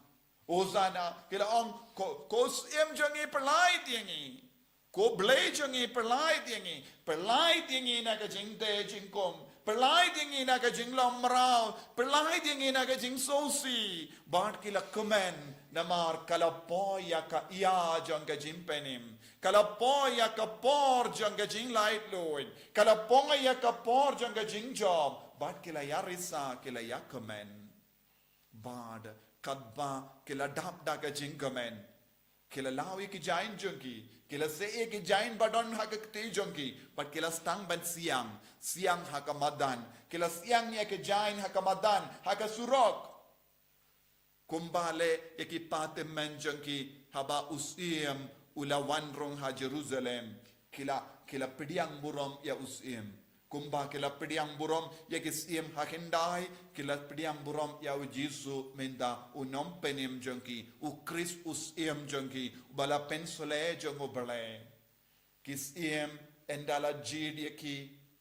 Hosanna, ki la ong, ko, ko syiem jong ngi pyllait ïa ngi. Ko Blei jong ngi pyllait ïa ngi. Pyllait ïa ngi na ka jingteh jingkhum. Pyllait ïa ngi na ka jinglong mraw. Pyllait ïa ngi na ka jingsngewsih. Bad ki la kmen, namar ka la poi ïa ka ïa jong ka jingpynim. Ka la poi ïa ka por jong ka jinglaitluid. Ka la poi ïa ka por jong ka jingjop. Bad ki la ïarisa, ki la ïakmen. Bad katba ki la dap da ka jingkmen, ki la law ïa ki jaiñ jong ki, ki la seh ïa ki jaiñ ba don ha ka kti jong ki, bad ki la sdang ban siang, siang ha ka madan, ki la siang ïa ki jaiñ ha ka madan, ha ka surok. Kumba leh ïa ki patymmen jong ki haba u syiem u la wan rung ha Jerusalem. Ki la, ki la pdiang burom ïa u Syiem. Kumba ki la pdiang burom ïa ki syiem ha khyndiat, ki la pdiang burom ïa u Jisu mynta u nongpynim jong ki, u Khrist u Syiem jong ki, uba la pynsleh jong u Blei. Ki syiem ynda la jied ïa ki,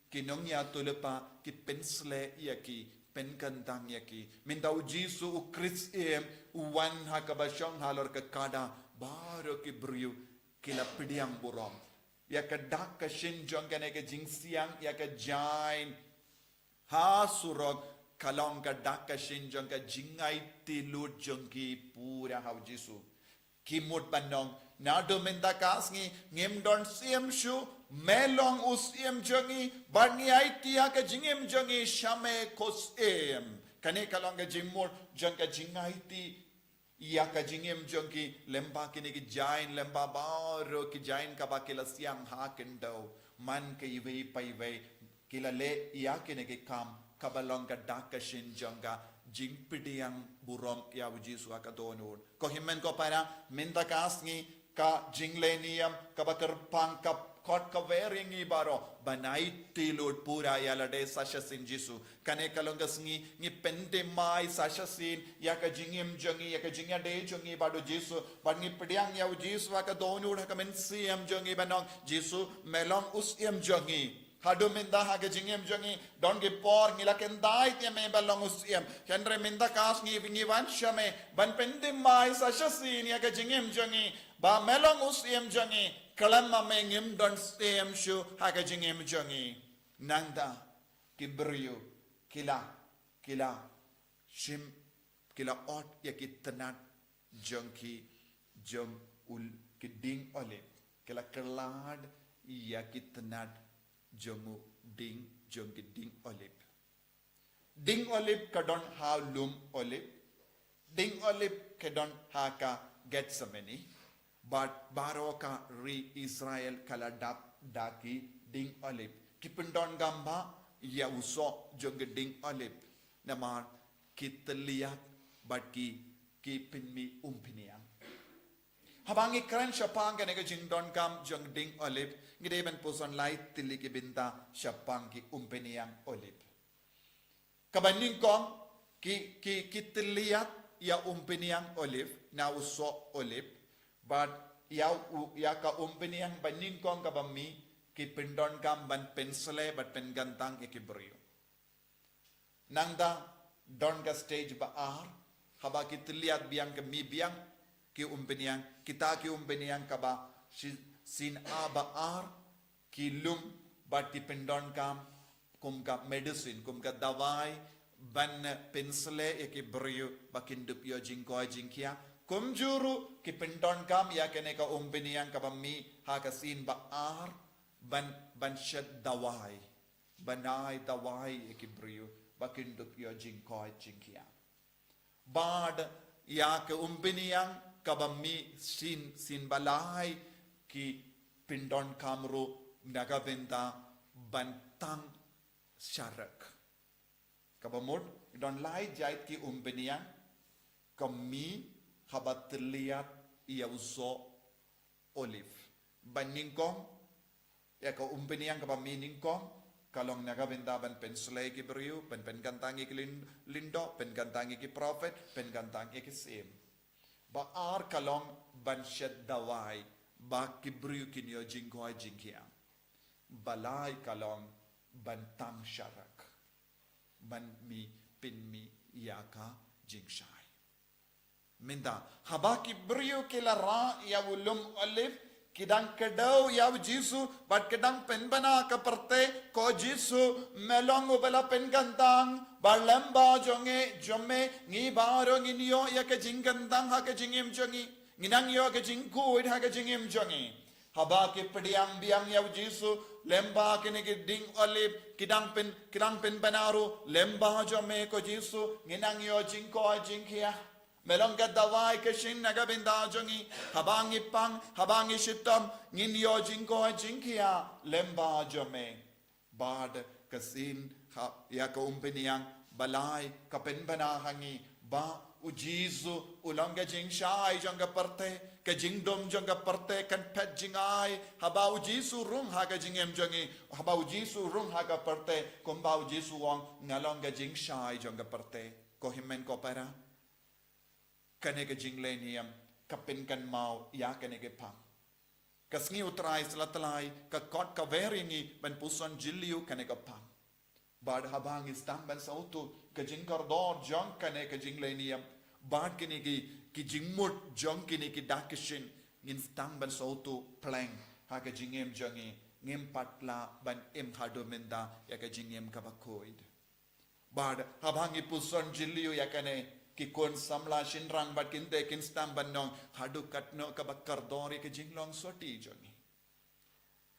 ki nongïathuhlypa ki pynsleh ïa ki, pynkyntang ïa ki. Mynta u Jisu u Khrist Syiem u wan ha kaba shong halor ka kada, baroh ki briew ki la pdiang burom ïa ka dak ka shin jong kane ka jingsiang ïa ka jain ha surok, ka long ka dak ka shin jong ka jingaiti lut jong ki pura ha u Jisu. Ki mut ban ong, naduh mynta ka sngi ngim don syiem shuh, me long u Syiem jong ngi, bad ngi aiti ïa ka jingim jong ngi sha me ko Syiem. Kane ka long ka jingmut jong ka jingaiti ïa ka jingim jong ki lyngba kine ki jain, lyngba baroh ki jain kaba ki la siang ha khyndew. Man ka iwei pa iwei ki la leh ïa kine ki kam kaba long ka dak ka shin jong ka jingpdiang burom ïa u Jisu ha ka dohnud. Ko hynmen ko para, mynta ka sngi ka jingleh niam kaba kyrpang ka khot kawei ïa ngi baroh ban aiti lut pura ïa lade sa shisien Jisu. Kane ka long ka sngi ngi pynthymmai sa shisien ïa ka jingim jong ngi, ïa ka jingïadei jong ngi bad u Jisu, bad ngi pdiang ïa u Jisu ha ka dohnud, ha ka mynsiem jong ngi ban ong, Jisu, me long u Syiem jong ngi. Haduh mynta ha ka jingim jong ngi, don ki por ngi la kyntait ïa me ban long u Syiem. Hynrei mynta ka sngi ngi wan sha me ban pynthymmai sa shisien ïa ka jingim jong ngi ba me long u Syiem jong ngi. Khlem ma me ngim don syiem shuh ha ka jingim jong ngi. Nangta ki briew ki la, ki la shim, ki la ot ïa ki tnat jong ki, jong u, ki dieng olib. Ki la kyllad ïa ki tnat jong u dieng, jong ki dieng olib. Dieng olib ka don ha u lum olib. Dieng olib ka don ha ka Gethsemane. Bad baroh ka ri Israel ka la dap da ki dieng olib. Ki pyndonkam bha ïa u soh jong ki dieng olib. Namar ki tylliat bad ki, ki pynmih umpynïang. Haba ngi kren shaphang kane ka jingdonkam jong dieng olib, ngi dei ban pyrshang lai tylli ki bynta shaphang ki umpynïang olib. Kaba nyngkong, ki, ki, ki tylliat ïa umpynïang olib na u soh olib, bad ïa u, ïa ka umpynïang ba nyngkong kaba mih, ki pyndonkam ban pynsleh bad pynkyntang ïa ki briew. Nangta don ka stage ba ar, haba ki tylliat biang, ka mih biang ki umpynïang, kita ki umpynïang kaba shi-, sien ar ba ar, ki lum bad ki pyndonkam kum ka medicine, kum ka dawai ban pynsleh ïa ki briew ba kin dup ïoh jingkoit jingkhiah. Kumjuh ruh ki pyndonkam ïa kane ka umpynïang kaba mih ha ka sien ba ar ban, ban shet dawai, ban ai dawai ïa ki briew ba kin dup ïoh jingkoit jingkhiah. Bad ïa ka umpynïang kaba mih sien, sien ba lai, ki pyndonkam ruh na ka bynta ban tang sharak. Kaba mut, don lai jait ki umpynïang, ka mih haba tylliat ïa u soh olib. Ba nyngkong, ïa ka umpynïang kaba mih nyngkong, ka long na ka bynta ban pynsleh ïa ki briew, ban pynkyntang ïa ki lyn-, lyngdoh, pynkyntang ïa ki prophet, pynkyntang ïa ki syiem. Ba ar ka long ban shet dawai ba ki briew kin ïoh jingkoit jingkhiah. Ba lai ka long ban tang sharak, ban mih pynmih ïa ka jingshai. Mynta, haba ki briew ki la rah ïa u lum olib, ki dang kdew ïa u Jisu, bad ki dang pynbna ka pyrthei, ko Jisu, me long uba la pynkyntang, bad lyngba jong ngi, jong me, ngi baroh ngin ïoh ïa ka jingkyntang ha ka jingim jong ngi. Ngin nang ïoh ka jingkhuid ha ka jingim jong ngi. Haba ki pdiang biang ïa u Jisu, lyngba kine ki dieng olib, ki dang pyn, ki dang pynbna ruh, lyngba jong me ko Jisu, ngin nang ïoh jingkoit jingkhiah. Me long ka dawai ka shin na ka bynta jong ngi, haba ngi pang, haba ngi shitom, ngin ïoh jingkoit jingkhiah, lyngba jong me. Bad ka sien ha, ïa ka umpynïang ba lai, ka pynbna ha ngi, ba u Jisu, u long ka jingshai jong ka pyrthei, Ka jingdum jong ka pyrthei kan phet jingai haba u Jisu rung ha ka jingim jong ngi, haba u Jisu rung ha ka pyrthei, kumba u Jisu u ong, nga long ka jingshai jong ka pyrthei. Ko hynmen ko para, kane ka jingleh niam ka pynkynmaw ïa kane ka phang. Ka sngi u Trai sla tlai ka kot ka wer ïa ngi ban puson jylliew kane ka phang. Bad haba ngin sdang ban sngewthuh ka jingkordor jong kane ka jingleh niam bad kine ki, ki jingmut jong kine ki dak ki shin, ngin sdang ban sngewthuh pleng ha ka jingim jong ngi, ngim pat lah ban im haduh mynta ïa ka jingim kaba khuid. Bad haba ngi puson jylliew ïa kane, ki khun samla shynrang bad kynthei kin sdang ban ong, haduh katno kaba kordor ïa ka jinglong sotti jong ngi.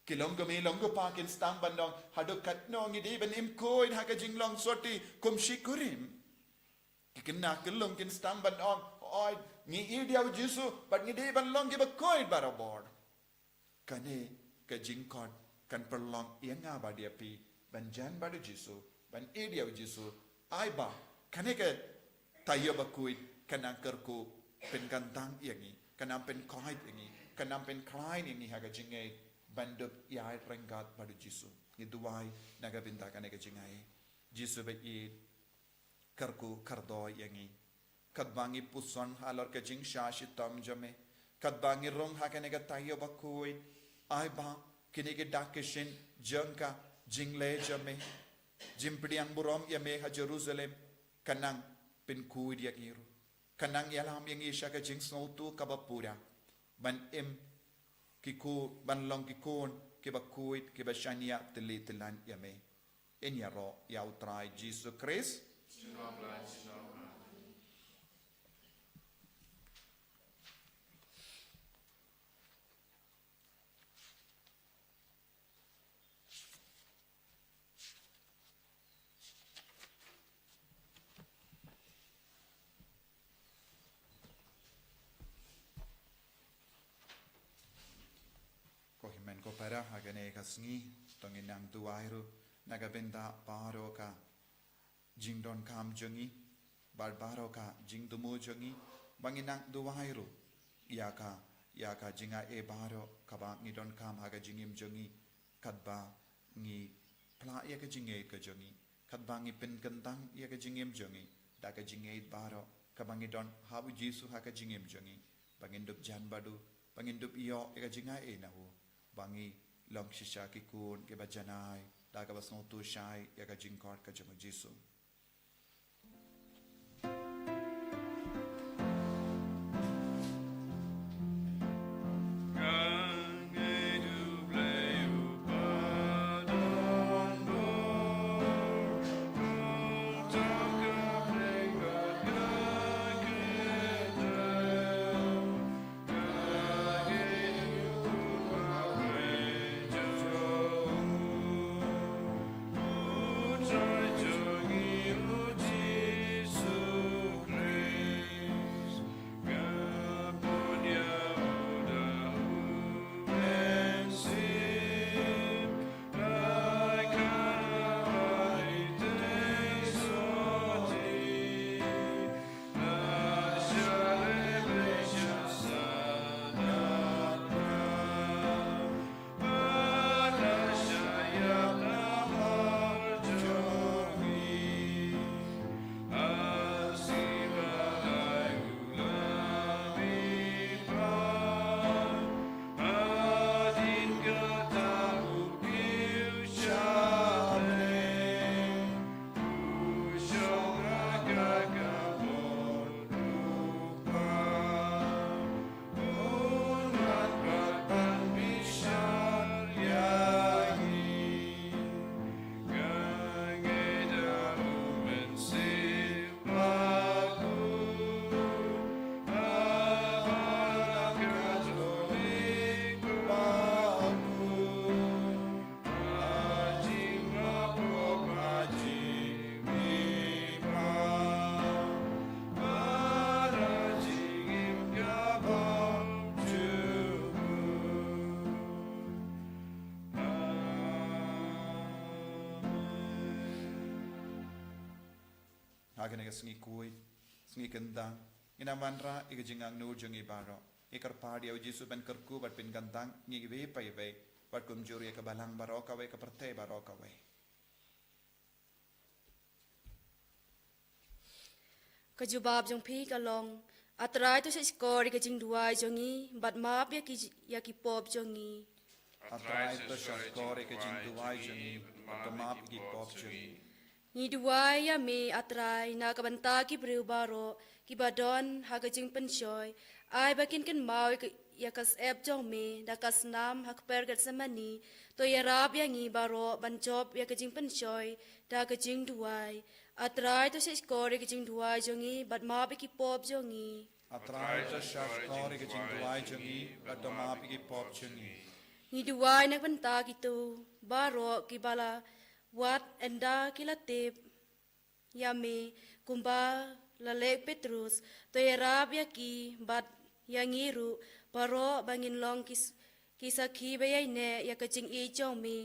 Ki long kmie long kpa kin sdang ban ong, haduh katno ngi dei ban im khuid ha ka jinglong sotti kum shi kurim. Ki khynnah ki long kin sdang ban ong, oi, ngi ïeit ïa u Jisu bad ngi dei ban long kiba khuid barabor. Kane ka jingkhot kan pynlong ïa nga bad ïa phi ban jan bad u Jisu, ban ïeit ïa u Jisu. Ai ba kane ka taïew bakhuid kan nang kyrkhu pynkyntang ïa ngi, kan nang pynkhuid ïa ngi, kan nang pynkhlaiñ ïa ngi ha ka jingngeit ban dup ïaid ryngkat bad u Jisu. Ngi duwai na ka bynta kane ka jingngeit. Jisu ba ïeit, kyrkhu kordor ïa ngi. Katba ngi puson halor ka jingshah shitom jong me, katba ngi rung ha kane ka taïew bakhuid, ai ba kine ki dak ki shin jong ka jingleh jong me, jingpdiang burom ïa me ha Jerusalem, kan nang pynkhuid ïa ngi ruh, kan nang ïalam ïa ngi sha ka jingsngewthuh kaba pura ban im ki khun, ban long ki khun kiba khuid, kiba shaniah tylli tyllan ïa me. Ngin ïaroh ïa u Trai Jisu Khrist. Ko hynmen ko para, ha kane ka sngi to ngin nang duwai ruh na ka bynta baroh ka jingdonkam jong ngi bad baroh ka jingthmu jong ngi, ba ngin nang duwai ruh ïa ka, ïa ka jingaiei baroh kaba ngi donkam ha ka jingim jong ngi, katba ngi pla ïa ka jingngeit ka jong ngi, katba ngi pynkyntang ïa ka jingim jong ngi da ka jingngeit baroh kaba ngi don ha u Jisu ha ka jingim jong ngi, ba ngin dup jan bad u, ba ngin dup ïoh ïa ka jingaiei na u, ba ngi long shisha ki khun kiba janai da kaba sngewthuh shai ïa ka jingkhot ka jong u Jisu. Ha kane ka sngi khuid, sngi kyntang, ngin ïa wanrah ïa ka jingangnud jong ngi baroh. Ngi kyrpad ïa u Jisu ban kyrkhu bad pynkyntang ngi iwei pa iwei, bad kumjuh ïa ka balang baroh kawei, ka pyrthei baroh kawei. Ka jubab jong phi ka long, A Trai, to shahshkor ïa ka jingduwai jong ngi, bad map ïa ki, ïa ki pop jong ngi. A Trai, to shahshkor ïa ka jingduwai jong ngi, bad to map ïa ki pop jong ngi. Ngi duwai ïa me, A Trai, na ka bynta ki briew baroh kiba don ha ka jingpynshoi. Ai ba kin kynmaw ïa ka, ïa ka syep jong me da ka snam ha kper Gethsemane. To ïarap ïa ngi baroh ban jop ïa ka jingpynshoi da ka jingduwai. A Trai, to shahshkor ïa ka jingduwai jong ngi, bad map ïa ki pop jong ngi. A Trai, to shahshkor ïa ka jingduwai jong ngi, bad to map ïa ki pop jong ngi. Ngi duwai na ka bynta kito baroh kiba la wad ynda ki la tip ïa me, kumba la leh u Petrus. To ïarap ïa ki bad ïa ngi ruh baroh ba ngin long ki s-, ki sakhi ba ïaineh ïa ka jingïeit jong me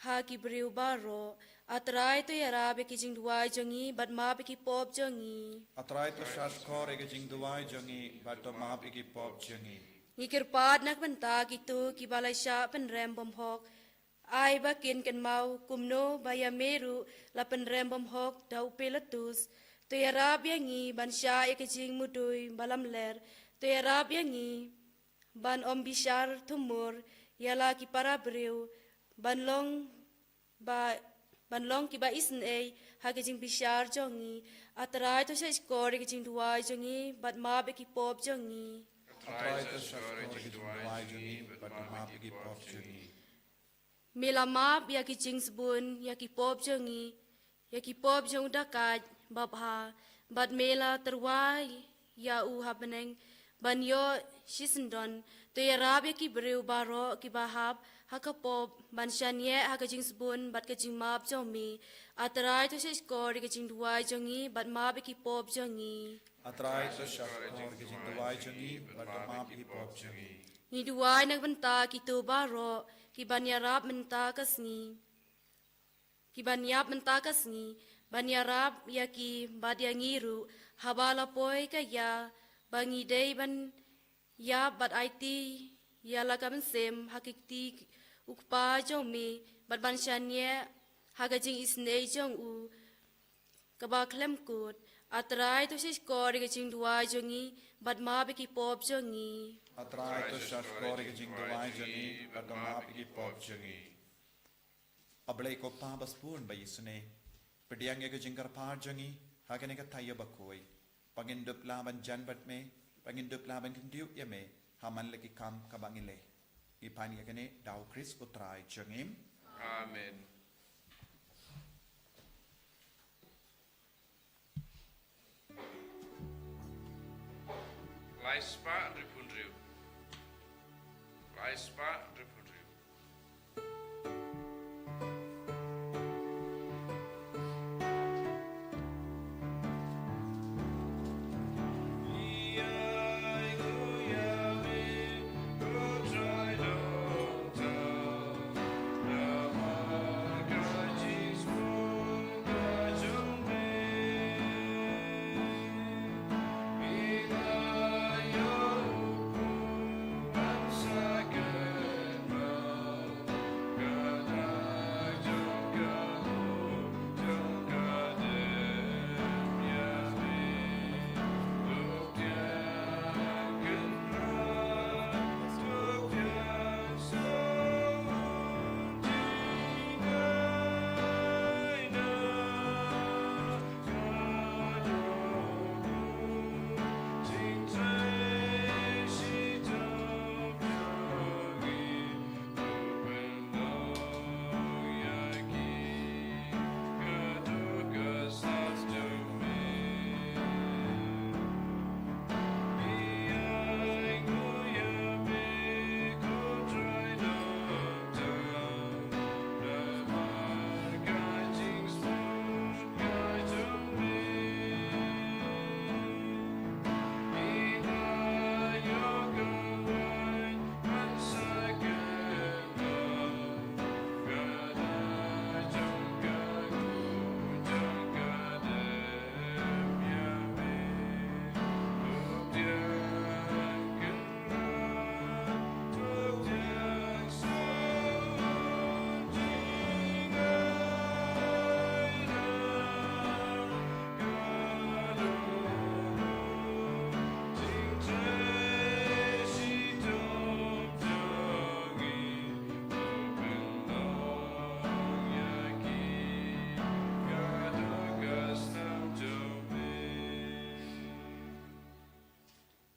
ha ki briew baroh. A Trai, to ïarap ïa ka jingduwai jong ngi, bad map ïa ki pop jong ngi. A Trai, to shahshkor ïa ka jingduwai jong ngi, bad to map ïa ki pop jong ngi. Ngi kyrpad na ka bynta kito kiba la shah pynrem bymhok. Ai ba kin kynmaw kumno ba ïa me ruh la pynrem bymhok da u Pilatus. To ïarap ïa ngi ban shah ïa ka jingmudui ba lamler. To ïarap ïa ngi ban ym bishar thumur ïa la ki para briew, ban long ba, ban long kiba isynei ha ka jingbishar jong ngi. A Trai, to shahshkor ïa ka jingduwai jong ngi, bad map ïa ki pop jong ngi. A Trai, to shahshkor ïa ka jingduwai jong ngi, bad to map ïa ki pop jong ngi. Me la map ïa ki jingsbun ïa ki pop jong ngi, ïa ki pop jong u dakaid babha, bad me la tyrwa ïa u ha bneng ban ïoh shisyndon. To ïarap ïa ki briew baroh kiba hap ha ka pop ban shaniah ha ka jingsbun bad ka jingmap jong me. A Trai, to shahshkor ïa ka jingduwai jong ngi, bad map ïa ki pop jong ngi. A Trai, to shahshkor ïa ka jingduwai jong ngi, bad to map ïa ki pop jong ngi. Ngi duwai na ka bynta kito baroh kiban ïarap mynta ka sngi. Kiban ïap mynta ka sngi, ban ïarap ïa ki bad ïa ngi ruh, haba la poi ka ïa, ba ngi dei ban ïap bad aiti ïa la ka mynsiem ha ki kti u Kpa jong me, bad ban shaniah ha ka jingisynei jong u kaba khlem kut. A Trai, to shahshkor ïa ka jingduwai jong ngi, bad map ïa ki pop jong ngi. A Trai, to shahshkor ïa ka jingduwai jong ngi, bad to map ïa ki pop jong ngi. A Blei ko Pa ba sbun ba isynei, pdiang ïa ka jingkyrpad jong ngi ha kane ka taïew bakhuid, ba ngin dup lah ban jan bad me, ba ngin dup lah ban kyntiew ïa me ha man la ki kam kaba ngi leh. Ngi pan ïa kane da u Khrist u Trai jong ngi. Amen. Lai spah hynriewphew hynriew. Lai spah hynriewphew hynriew.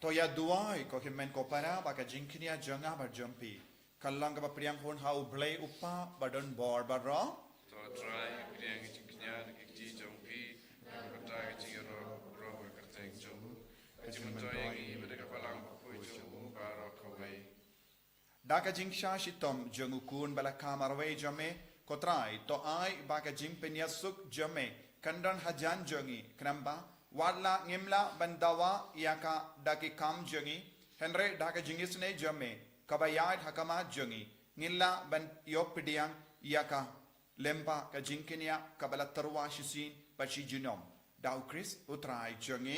Ko ïa duwai, ko hynmen ko para, ba ka jingkñia jong nga bad jong phi ka long kaba pdiang hun ha U Blei U Kpa badonbor baroh. To Trai, pdiang ka jingkñia na ki kti jong phi, na ka bynta ka jingïaroh baroh ka kyrteng jong u, ka jingmyntoi ïa ngi, bad ka balang bakhuid jong u baroh kawei. Da ka jingshah shitom jong U Khun ba la kha marwei jong me, ko Trai, to ai ba ka jingpynïasuk jong me kan don hajan jong ngi, khnang ba wat la ngim lah ban dawa ïa ka da ki kam jong ngi, hynrei da ka jingisynei jong me kaba ïaid ha khmat jong ngi, ngin lah ban ïoh pdiang ïa ka lyngba ka jingkñia kaba la tyrwa shisien bad shi junom. Da U Khrist U Trai jong ngi.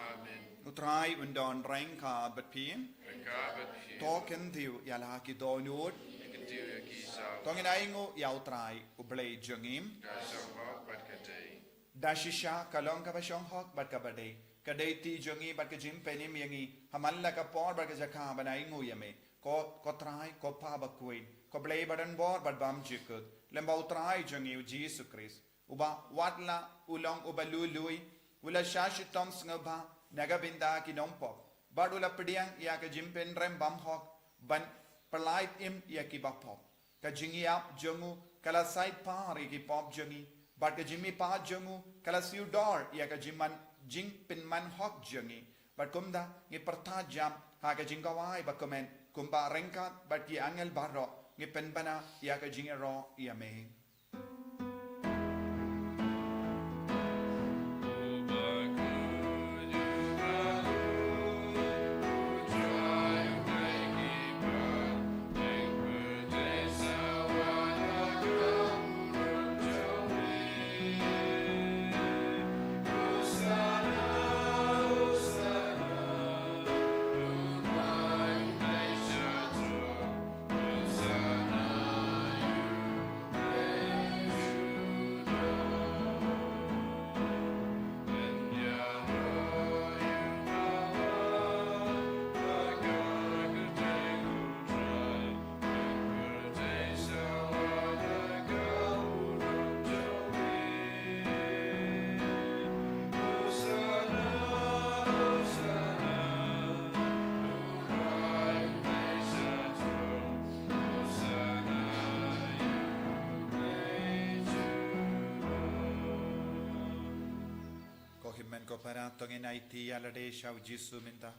Amen. U Trai un don ryngkat bad phi. Ryngkat bad phi. To kyntiew ïa la ki dohnud. Kyntiew ïa ki sa. To ngin ainguh ïa U Trai U Blei jong ngi. Ka shong hok bad ka dei. Da shisha ka long kaba shong hok bad kaba dei. Ka dei ti jong ngi bad ka jingpynim ïa ngi ha man la ka por bad ka jaka ban ainguh ïa me, ko, ko Trai, ko Pa bakhuid, ko Blei badonbor bad bymjukut, lyngba U Trai jong ngi U Jisu Khrist, uba wat la u long uba lui lui, u la shah shitom sngewbha na ka bynta ki nongpop, bad u la pdiang ïa ka jingpynrem bymhok ban pyllait im ïa ki bapop. Ka jingïap jong u ka la said par ïa ki pop jong ngi, bad ka jingmihpat jong u ka la siew dor ïa ka jingman, jingpynman hok jong ngi. Bad kumta ngi pyrta jam ha ka jingkhawai ba kmen, kumba ryngkat bad ki angel baroh ngi pynbna ïa ka jingïaroh ïa me. Ko hynmen ko para, to ngin aiti ïa lade sha U Jisu mynta.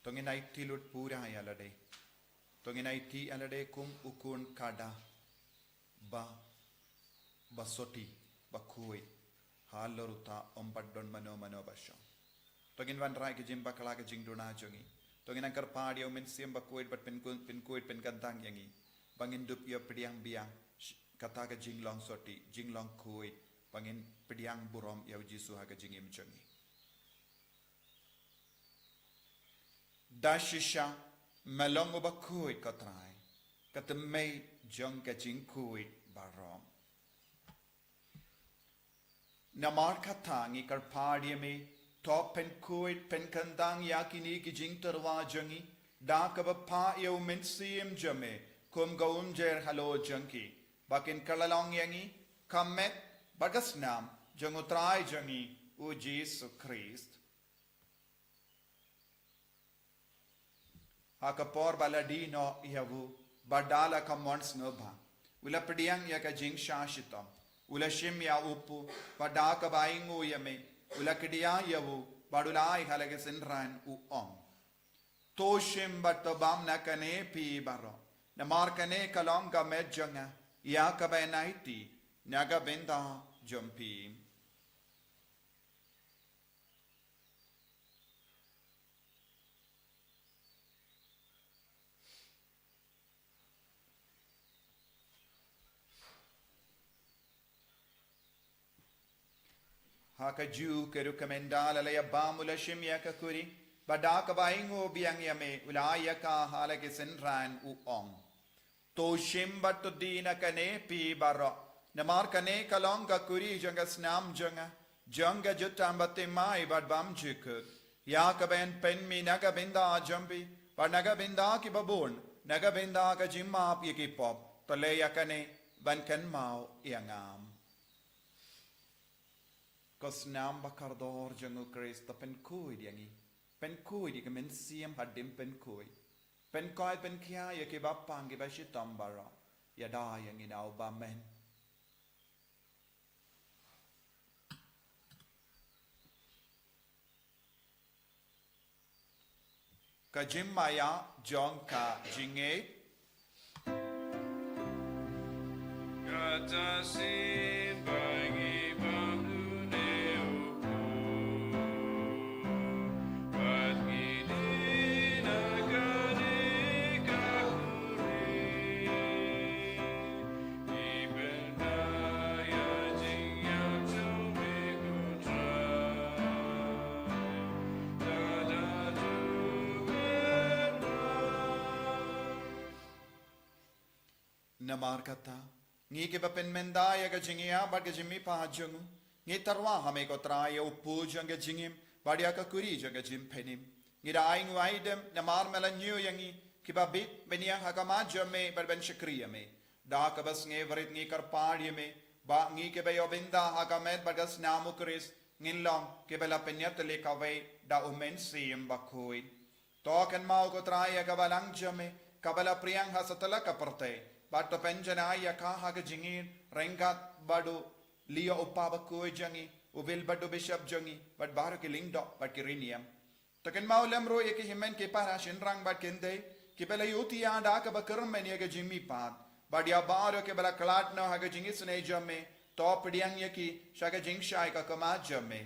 To ngin aiti lut pura ïa lade. To ngin aiti ïa lade kum u khun khadar ba, ba soti, ba khuid halor uta, ym pat don mano mano ba shong. To ngin wanrah ïa ka jingbakla ka jingduna jong ngi. To ngin nang kyrpad ïa U Mynsiem Bakhuid bad pynkhuid, pynkhuid pynkyntang ïa ngi, ba ngin dup ïa pdiang biang sh-, kata ka jinglong soti, jinglong khuid, ba ngin pdiang burom ïa U Jisu ha ka jingim jong ngi. Da shisha me long uba khuid, ko Trai, ka tymmen jong ka jingkhuid baroh. Namar kata ngi kyrpad ïa me, to pynkhuid pynkyntang ïa kine ki jingtyrwa jong ngi da kaba phah ïa U Mynsiem jong me kum ka umjer halor jong ki, ba kin kylla long ïa ngi ka met bad ka snam jong U Trai jong ngi U Jisu Khrist. Ha ka por ba la die noh ïa u, bad da la ka mon sngewbha, u la pdiang ïa ka jingshah shitom, u la shim ïa u kpu, bad da kaba ainguh ïa me, u la kdiah ïa u, bad u la ai ha la ki synran, u ong: To shim bad to bam na kane phi baroh, namar kane ka long ka met jong nga, ïa kaba yn aiti na ka bynta jong phi. Ha kajuh ka rukom ynda la ïa bam, u la shim ïa ka kuri, bad da kaba ainguh biang ïa me, u la ai ïa ka ha la ki synran, u ong: To shim bad to die na kane phi baroh, namar kane ka long ka kuri jong ka snam jong nga, jong ka jutang bathymmai bad bymjukut, ïa kaba yn pynmih na ka bynta jong phi bad na ka bynta kiba bun, na ka bynta ka jingmap ïa ki pop. To leh ïa kane ban kynmaw ïa nga. Ko snam ba kordor jong U Khrist, to pynkhuid ïa ngi, Pynkhuid ïa ka mynsiem hadien pynkhuid. Pynkoit pynkhia ïa kiba pang kiba shitom baroh. Ïada ïa ngi na u bymman. Ka jingmaïa jong ka jingngeit. Kata sien ba ngi bam une u khun, bad ngi dei na kane ka khuri. Ngi pynbna ïa jingïap jong me ko Trai. Da da du me. Namar kata, ngi kiba pynmynta ïa ka jingïap bad ka jingmihpat jong u, ngi tyrwa ha me ko Trai ïa u pud jong ka jingim bad ïa ka khuri jong ka jingpynim. Ngi da ai nguh ai dem namar me la ñiew ïa ngi kiba bit ban ïeng ha khmat jong me bad ban shakri ïa me. Da kaba sngewrit ngi kyrpad ïa me ba ngi kiba ïoh bynta ha ka met bad ka snam u Khrist, ngin long kiba la pynïatylli kawei da u Mynsiem Bakhuid. To kynmaw ko Trai ïa ka balang jong me kaba la pdiang ha satlak ka pyrthei, bad to pynjanai ïa ka ha ka jingïeit ryngkat bad u Leo u Papa bakhuid jong ngi, u Wilbert u Bishop jong ngi, bad baroh ki lyngdoh bad ki riewniam. To kynmaw lem ruh ïa ki hynmen ki para shynrang bad kynthei kiba la ïohi ïa da kaba kyrmen ïa ka jingmihpat, bad ïa baroh kiba la khlad noh ha ka jingisynei jong me, to pdiang ïa ki sha ka jingshai ka khmat jong me.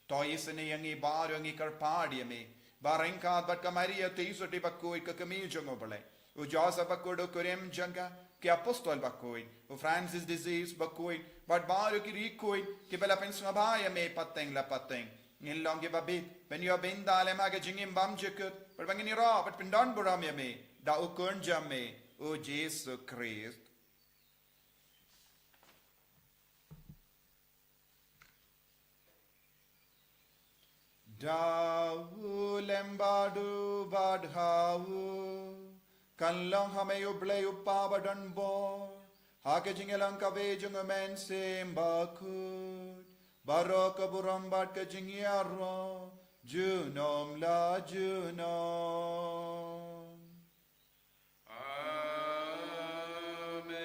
To isynei ïa ngi baroh, ngi kyrpad ïa me ba ryngkat bad ka Maria Theisotti bakhuid ka kmie jong u Blei, u Joseph bakhuid u kurim jong ka, ki apostol bakhuid, u Francis de Assisi bakhuid, bad baroh ki riewkhuid kiba la pynsngewbha ïa me pateng la pateng, ngin long kiba bit ban ïoh bynta lem ha ka jingim bymjukut, bad ba ngin ïaroh bad pyndonburom ïa me da u Khun jong me, u Jisu Khrist. Da u lem bad u bad ha u, kan long ha me U Blei U Kpa badonbor, ha ka jingïalang kawei jong u Mynsiem Bakhuid, baroh ka burom bad ka jingïaroh junom la junom. Amen.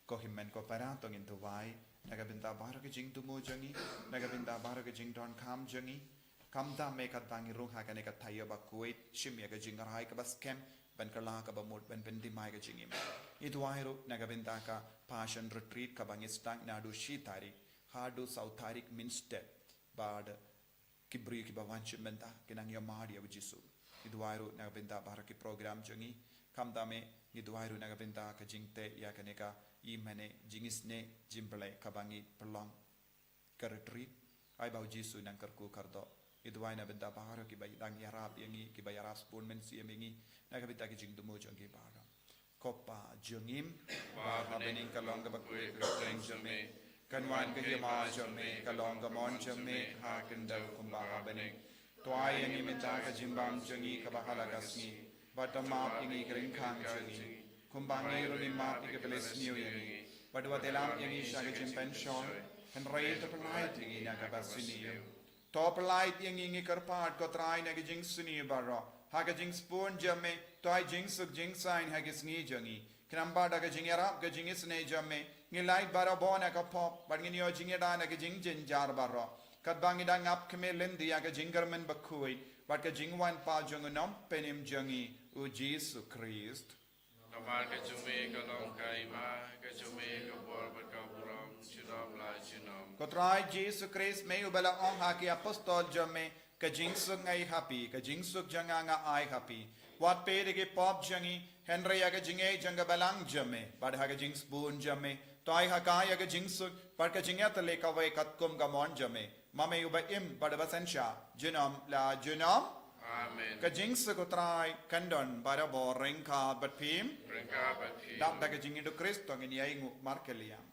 Ko hynmen ko para, to ngin duwai na ka bynta baroh ka jingthmu jong ngi, na ka bynta baroh ka jingdonkam jong ngi. Khamtam me katba ngi rung ha kane ka thaïew bakhuid, shim ïa ka jingrai kaba skhem ban kylla kaba mut ban pynthymmai ka jingim. Ngi duwai ruh na ka bynta ka Passion Retreat kaba ngi sdang naduh shi tarik haduh saw tarik mynstep, bad ki briew kiba wan shim bynta kin nang ïa mad ïa u Jisu. Ngi duwai ruh na ka bynta baroh ki program jong ngi. Khamtam me, ngi duwai ruh na ka bynta ka jingteh ïa kane ka, i mane, jingisynei jingpyllait kaba ngi pynlong, ka retreat. Ai ba u Jisu nang kyrkhu kyrdoh. Ngi duwai na ka bynta baroh kiba dang ïarap ïa ngi, kiba ïarap sbun mynsiem ïa ngi, na ka bynta ka jingthmu jong ki baroh. Ko Pa jong ngi, ba ha bneng, ka long kaba khuid ka kyrteng jong me, kan wan ka hima jong me, ka long ka mon jong me ha ka khyndew kumba ha bneng. To ai ïa ngi mynta ka jingbam jong ngi kaba ha la ka sngi, bad to map ïa ngi ki ryngkang jong ngi, kumba ngi ruh ngi map ïa kiba la sniew ïa ngi, bad wat ïalam ïa ngi sha ka jingpynshoi, hynrei to pyllait ïa ngi na kaba sniew. To pyllait ïa ngi, ngi kyrpad ko Trai, na ka jingsniew baroh, ha ka jingsbun jong me, to ai jingsuk jingsaiñ ha ka sngi jong ngi. Khnang ba da ka jingïarap ka jingisynei jong me, ngin lait barabor na ka pop, bad ngin ïoh jingïada na ka jingjynjar baroh, katba ngi dang ap khmih lynti ïa ka jingkyrmen bakhuid bad ka jingwan pat jong u Nongpynim jong ngi, u Jisu Khrist. Namar ka jong me ka long ka hima, ka jong me ka bor bad ka burom, junom la junom. Ko Trai Jisu Khrist, me uba la ong ha ki apostol jong me, ka jingsuk nga ai ha phi, ka jingsuk jong nga nga ai ha phi. Wat peit ïa ki pop jong ngi, hynrei ïa ka jingïeit jong ka balang jong me, bad ha ka jingsbun jong me, to ai ha ka ïa ka jingsuk bad ka jingïatylli kawei katkum ka mon jong me, ma me uba im bad uba synshar junom la junom. Amen. Ka jingsuk u Trai kan don barabor ryngkat bad phi. Ryngkat bad phi. Dap da ka jingïeit u Khrist to ngin ïa ainguh markylliang.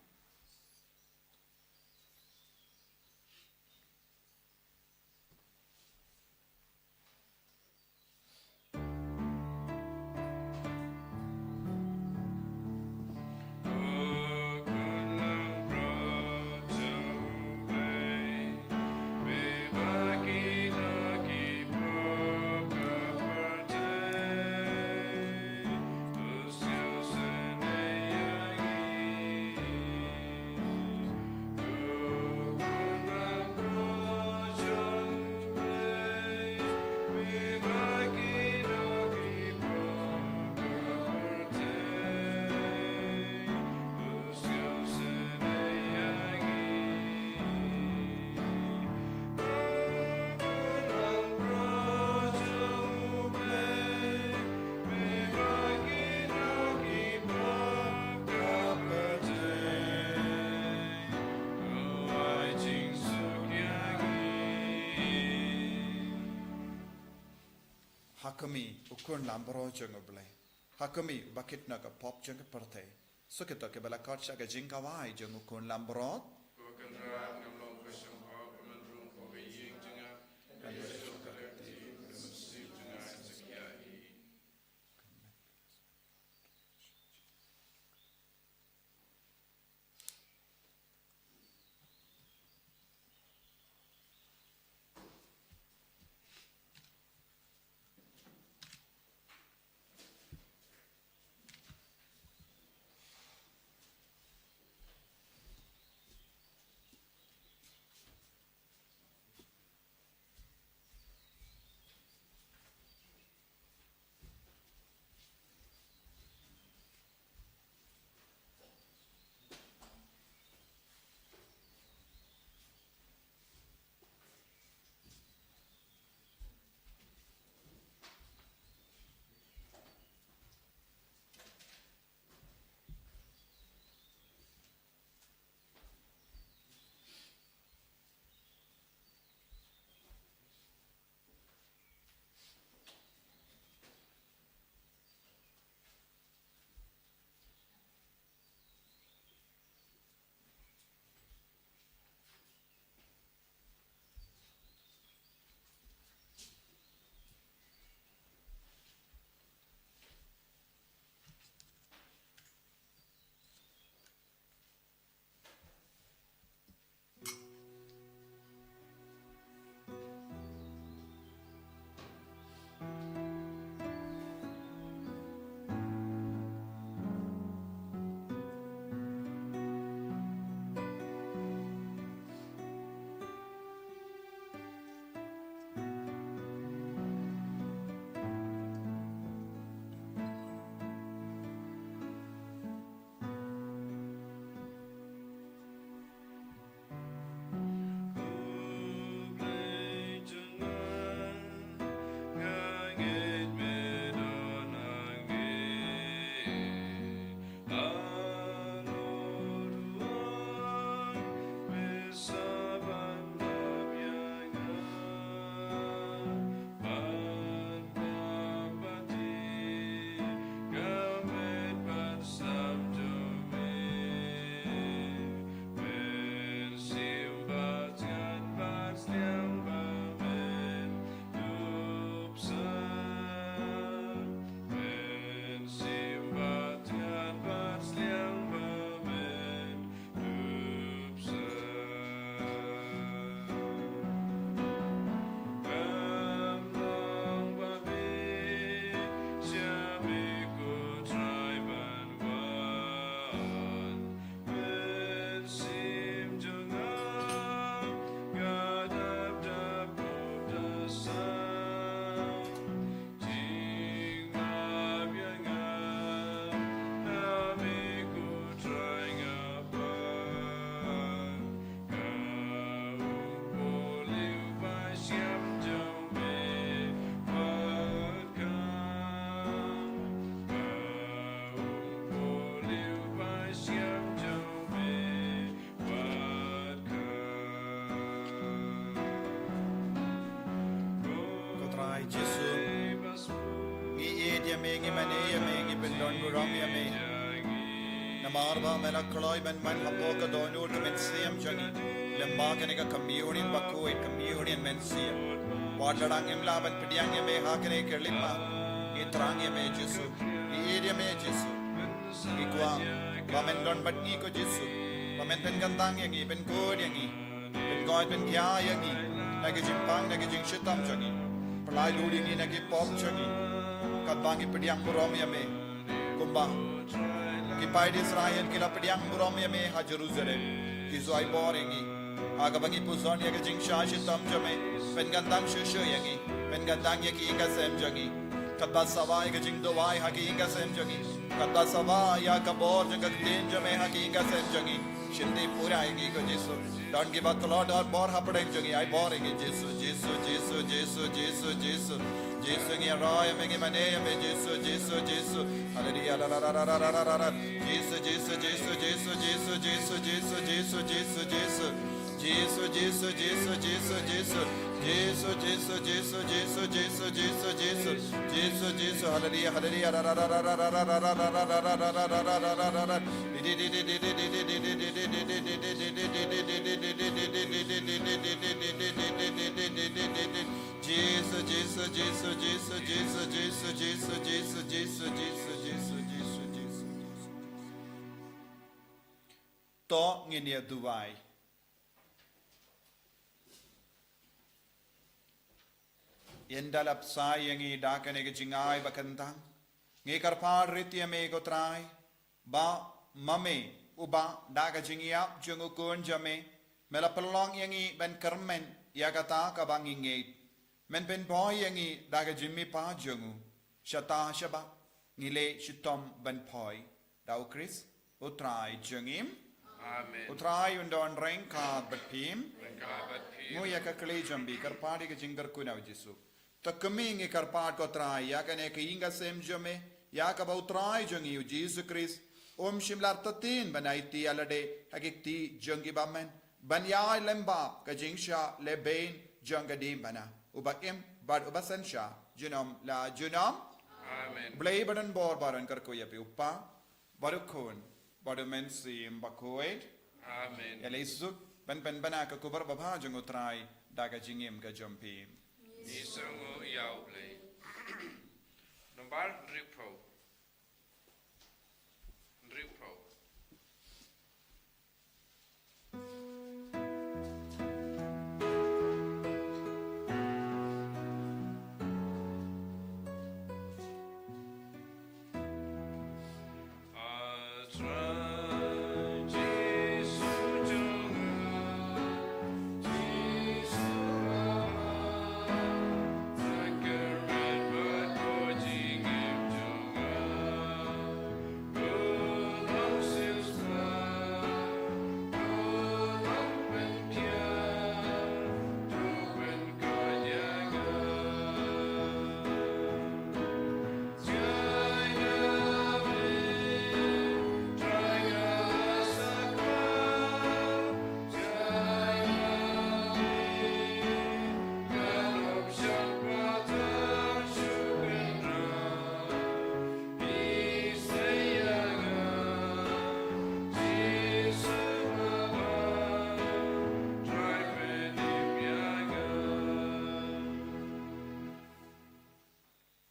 Kmie, u khun lambrot jong U Blei. Ha kmie, uba kit na ka pop jong ka pyrthei. Sa kito kiba la khot sha ka jingkawai jong u khun lambrot. Ko Kynrad, ngam long khuid shemphang, ba men rung hapoh ka ïing jong nga. Ka ïa shuh ka kti, ka mynsiem jong nga sa khia hi. Ko Trai Jisu, ngi ïeit ïa me, ngi mane ïa me, ngi pyndon burom ïa me. Namar ba me la kloi ban wan hapoh ka dohnud ka mynsiem jong ngi. Lyngba kane ka communion bakhuid, communion mynsiem. Wat la dang ngim lah ban pdiang ïa me ha kane ka lynti. Ngi thrang ïa me Jisu, ngi ïeit ïa me Jisu. Ngi kwah ba men don bad ngi ko Jisu, ba men pynkyntang ïa ngi, pynkhuid ïa ngi, pynkhuid pynkhia ïa ngi na ki jingpang, na ki jingshitom jong ngi. Pynlait lut ïa ngi na ki pop jong ngi, katba ngi pdiang burom ïa me. Kumba ki paid Israel ki la pdiang burom ïa me ha Jerusalem, Jisu ai bor ïa ngi. Ha kaba ngi pyrshang ïa ka jingshah shitom jong me, pynkyntang shuh shuh ïa ngi, pynkyntang ïa ki ïing ka sem jong ngi. Katba sawa ïa ka jingduwai ha ki ïing ka sem jong ngi. Katba sawa ïa ka bor jong ka ktien jong me ha ki ïing ka sem jong ngi. Shim pura ïa ngi ko Jisu. Don kiba tlot ar bor hapdeng jong ngi, ai bor ïa ngi Jisu, Jisu, Jisu. Jisu ngi ïaroh ïa me, ngi mane ïa me Jisu, Jisu, Jisu. Haleluya, la, la, la. Jisu, Jisu, Jisu. Jisu, Jisu, Jisu, Jisu, Jisu. Jisu, Jisu, Jisu, Jisu, Jisu, Jisu. Jisu, Jisu, haleluya, haleluya. Jisu, Jisu, Jisu, Jisu. To ngin ïa duwai. Ynda la bsa ïa ngi da kane ka jingai ba kyntang, ngi kyrpad rit ïa me ko Trai, ba ma me uba da ka jingïap jong u Khun jong me, me la pynlong ïa ngi ban kyrmen ïa kata kaba ngi ngeit. Men pynbor ïa ngi da ka jingmihpat jong u. Shata shabar ngi leh shitom ban poi da u Khrist u Trai jong ngi. Amen. U Trai un don ryngkat bad phi. Ryngkat bad phi. Nguh ïa ka kli jong phi, kyrpad ïa ka jingkyrkhu na u Jisu. To kumne ngi kyrpad ko Trai ïa kane ka ïing ka sem jong me, ïa kaba u Trai jong ngi u Jisu Khrist um shim lad, to ktien ban aiti ïa lade ha ki kti jong ki bymman, ban ïai lem bad ka jingshah lehbeiñ jong ka diengphna, uba im bad uba synshar junom la junom. Amen. Blei ba don bor ba don kyrkhu ïa phi u Kpa, bad u Khun, bad u Mynsiem Bakhuid. Amen. Ïa lei suk ban pynbna ka khubor babha jong u Trai da ka jingim ka jong phi. Ngi sngewnguh ïa u Blei. Nombar hynriewphew. Hynriewphew.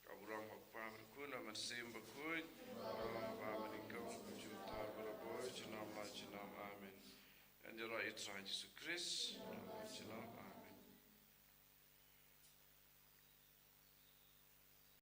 Ka burom ha u Kpa bad u Khun bad u Mynsiem Bakhuid. Ka burom ha u Kpa bad u Khun, kumjuh mynta bad barabor, junom la junom. Amen. Ïa u Trai Jisu Khrist. Junom la junom.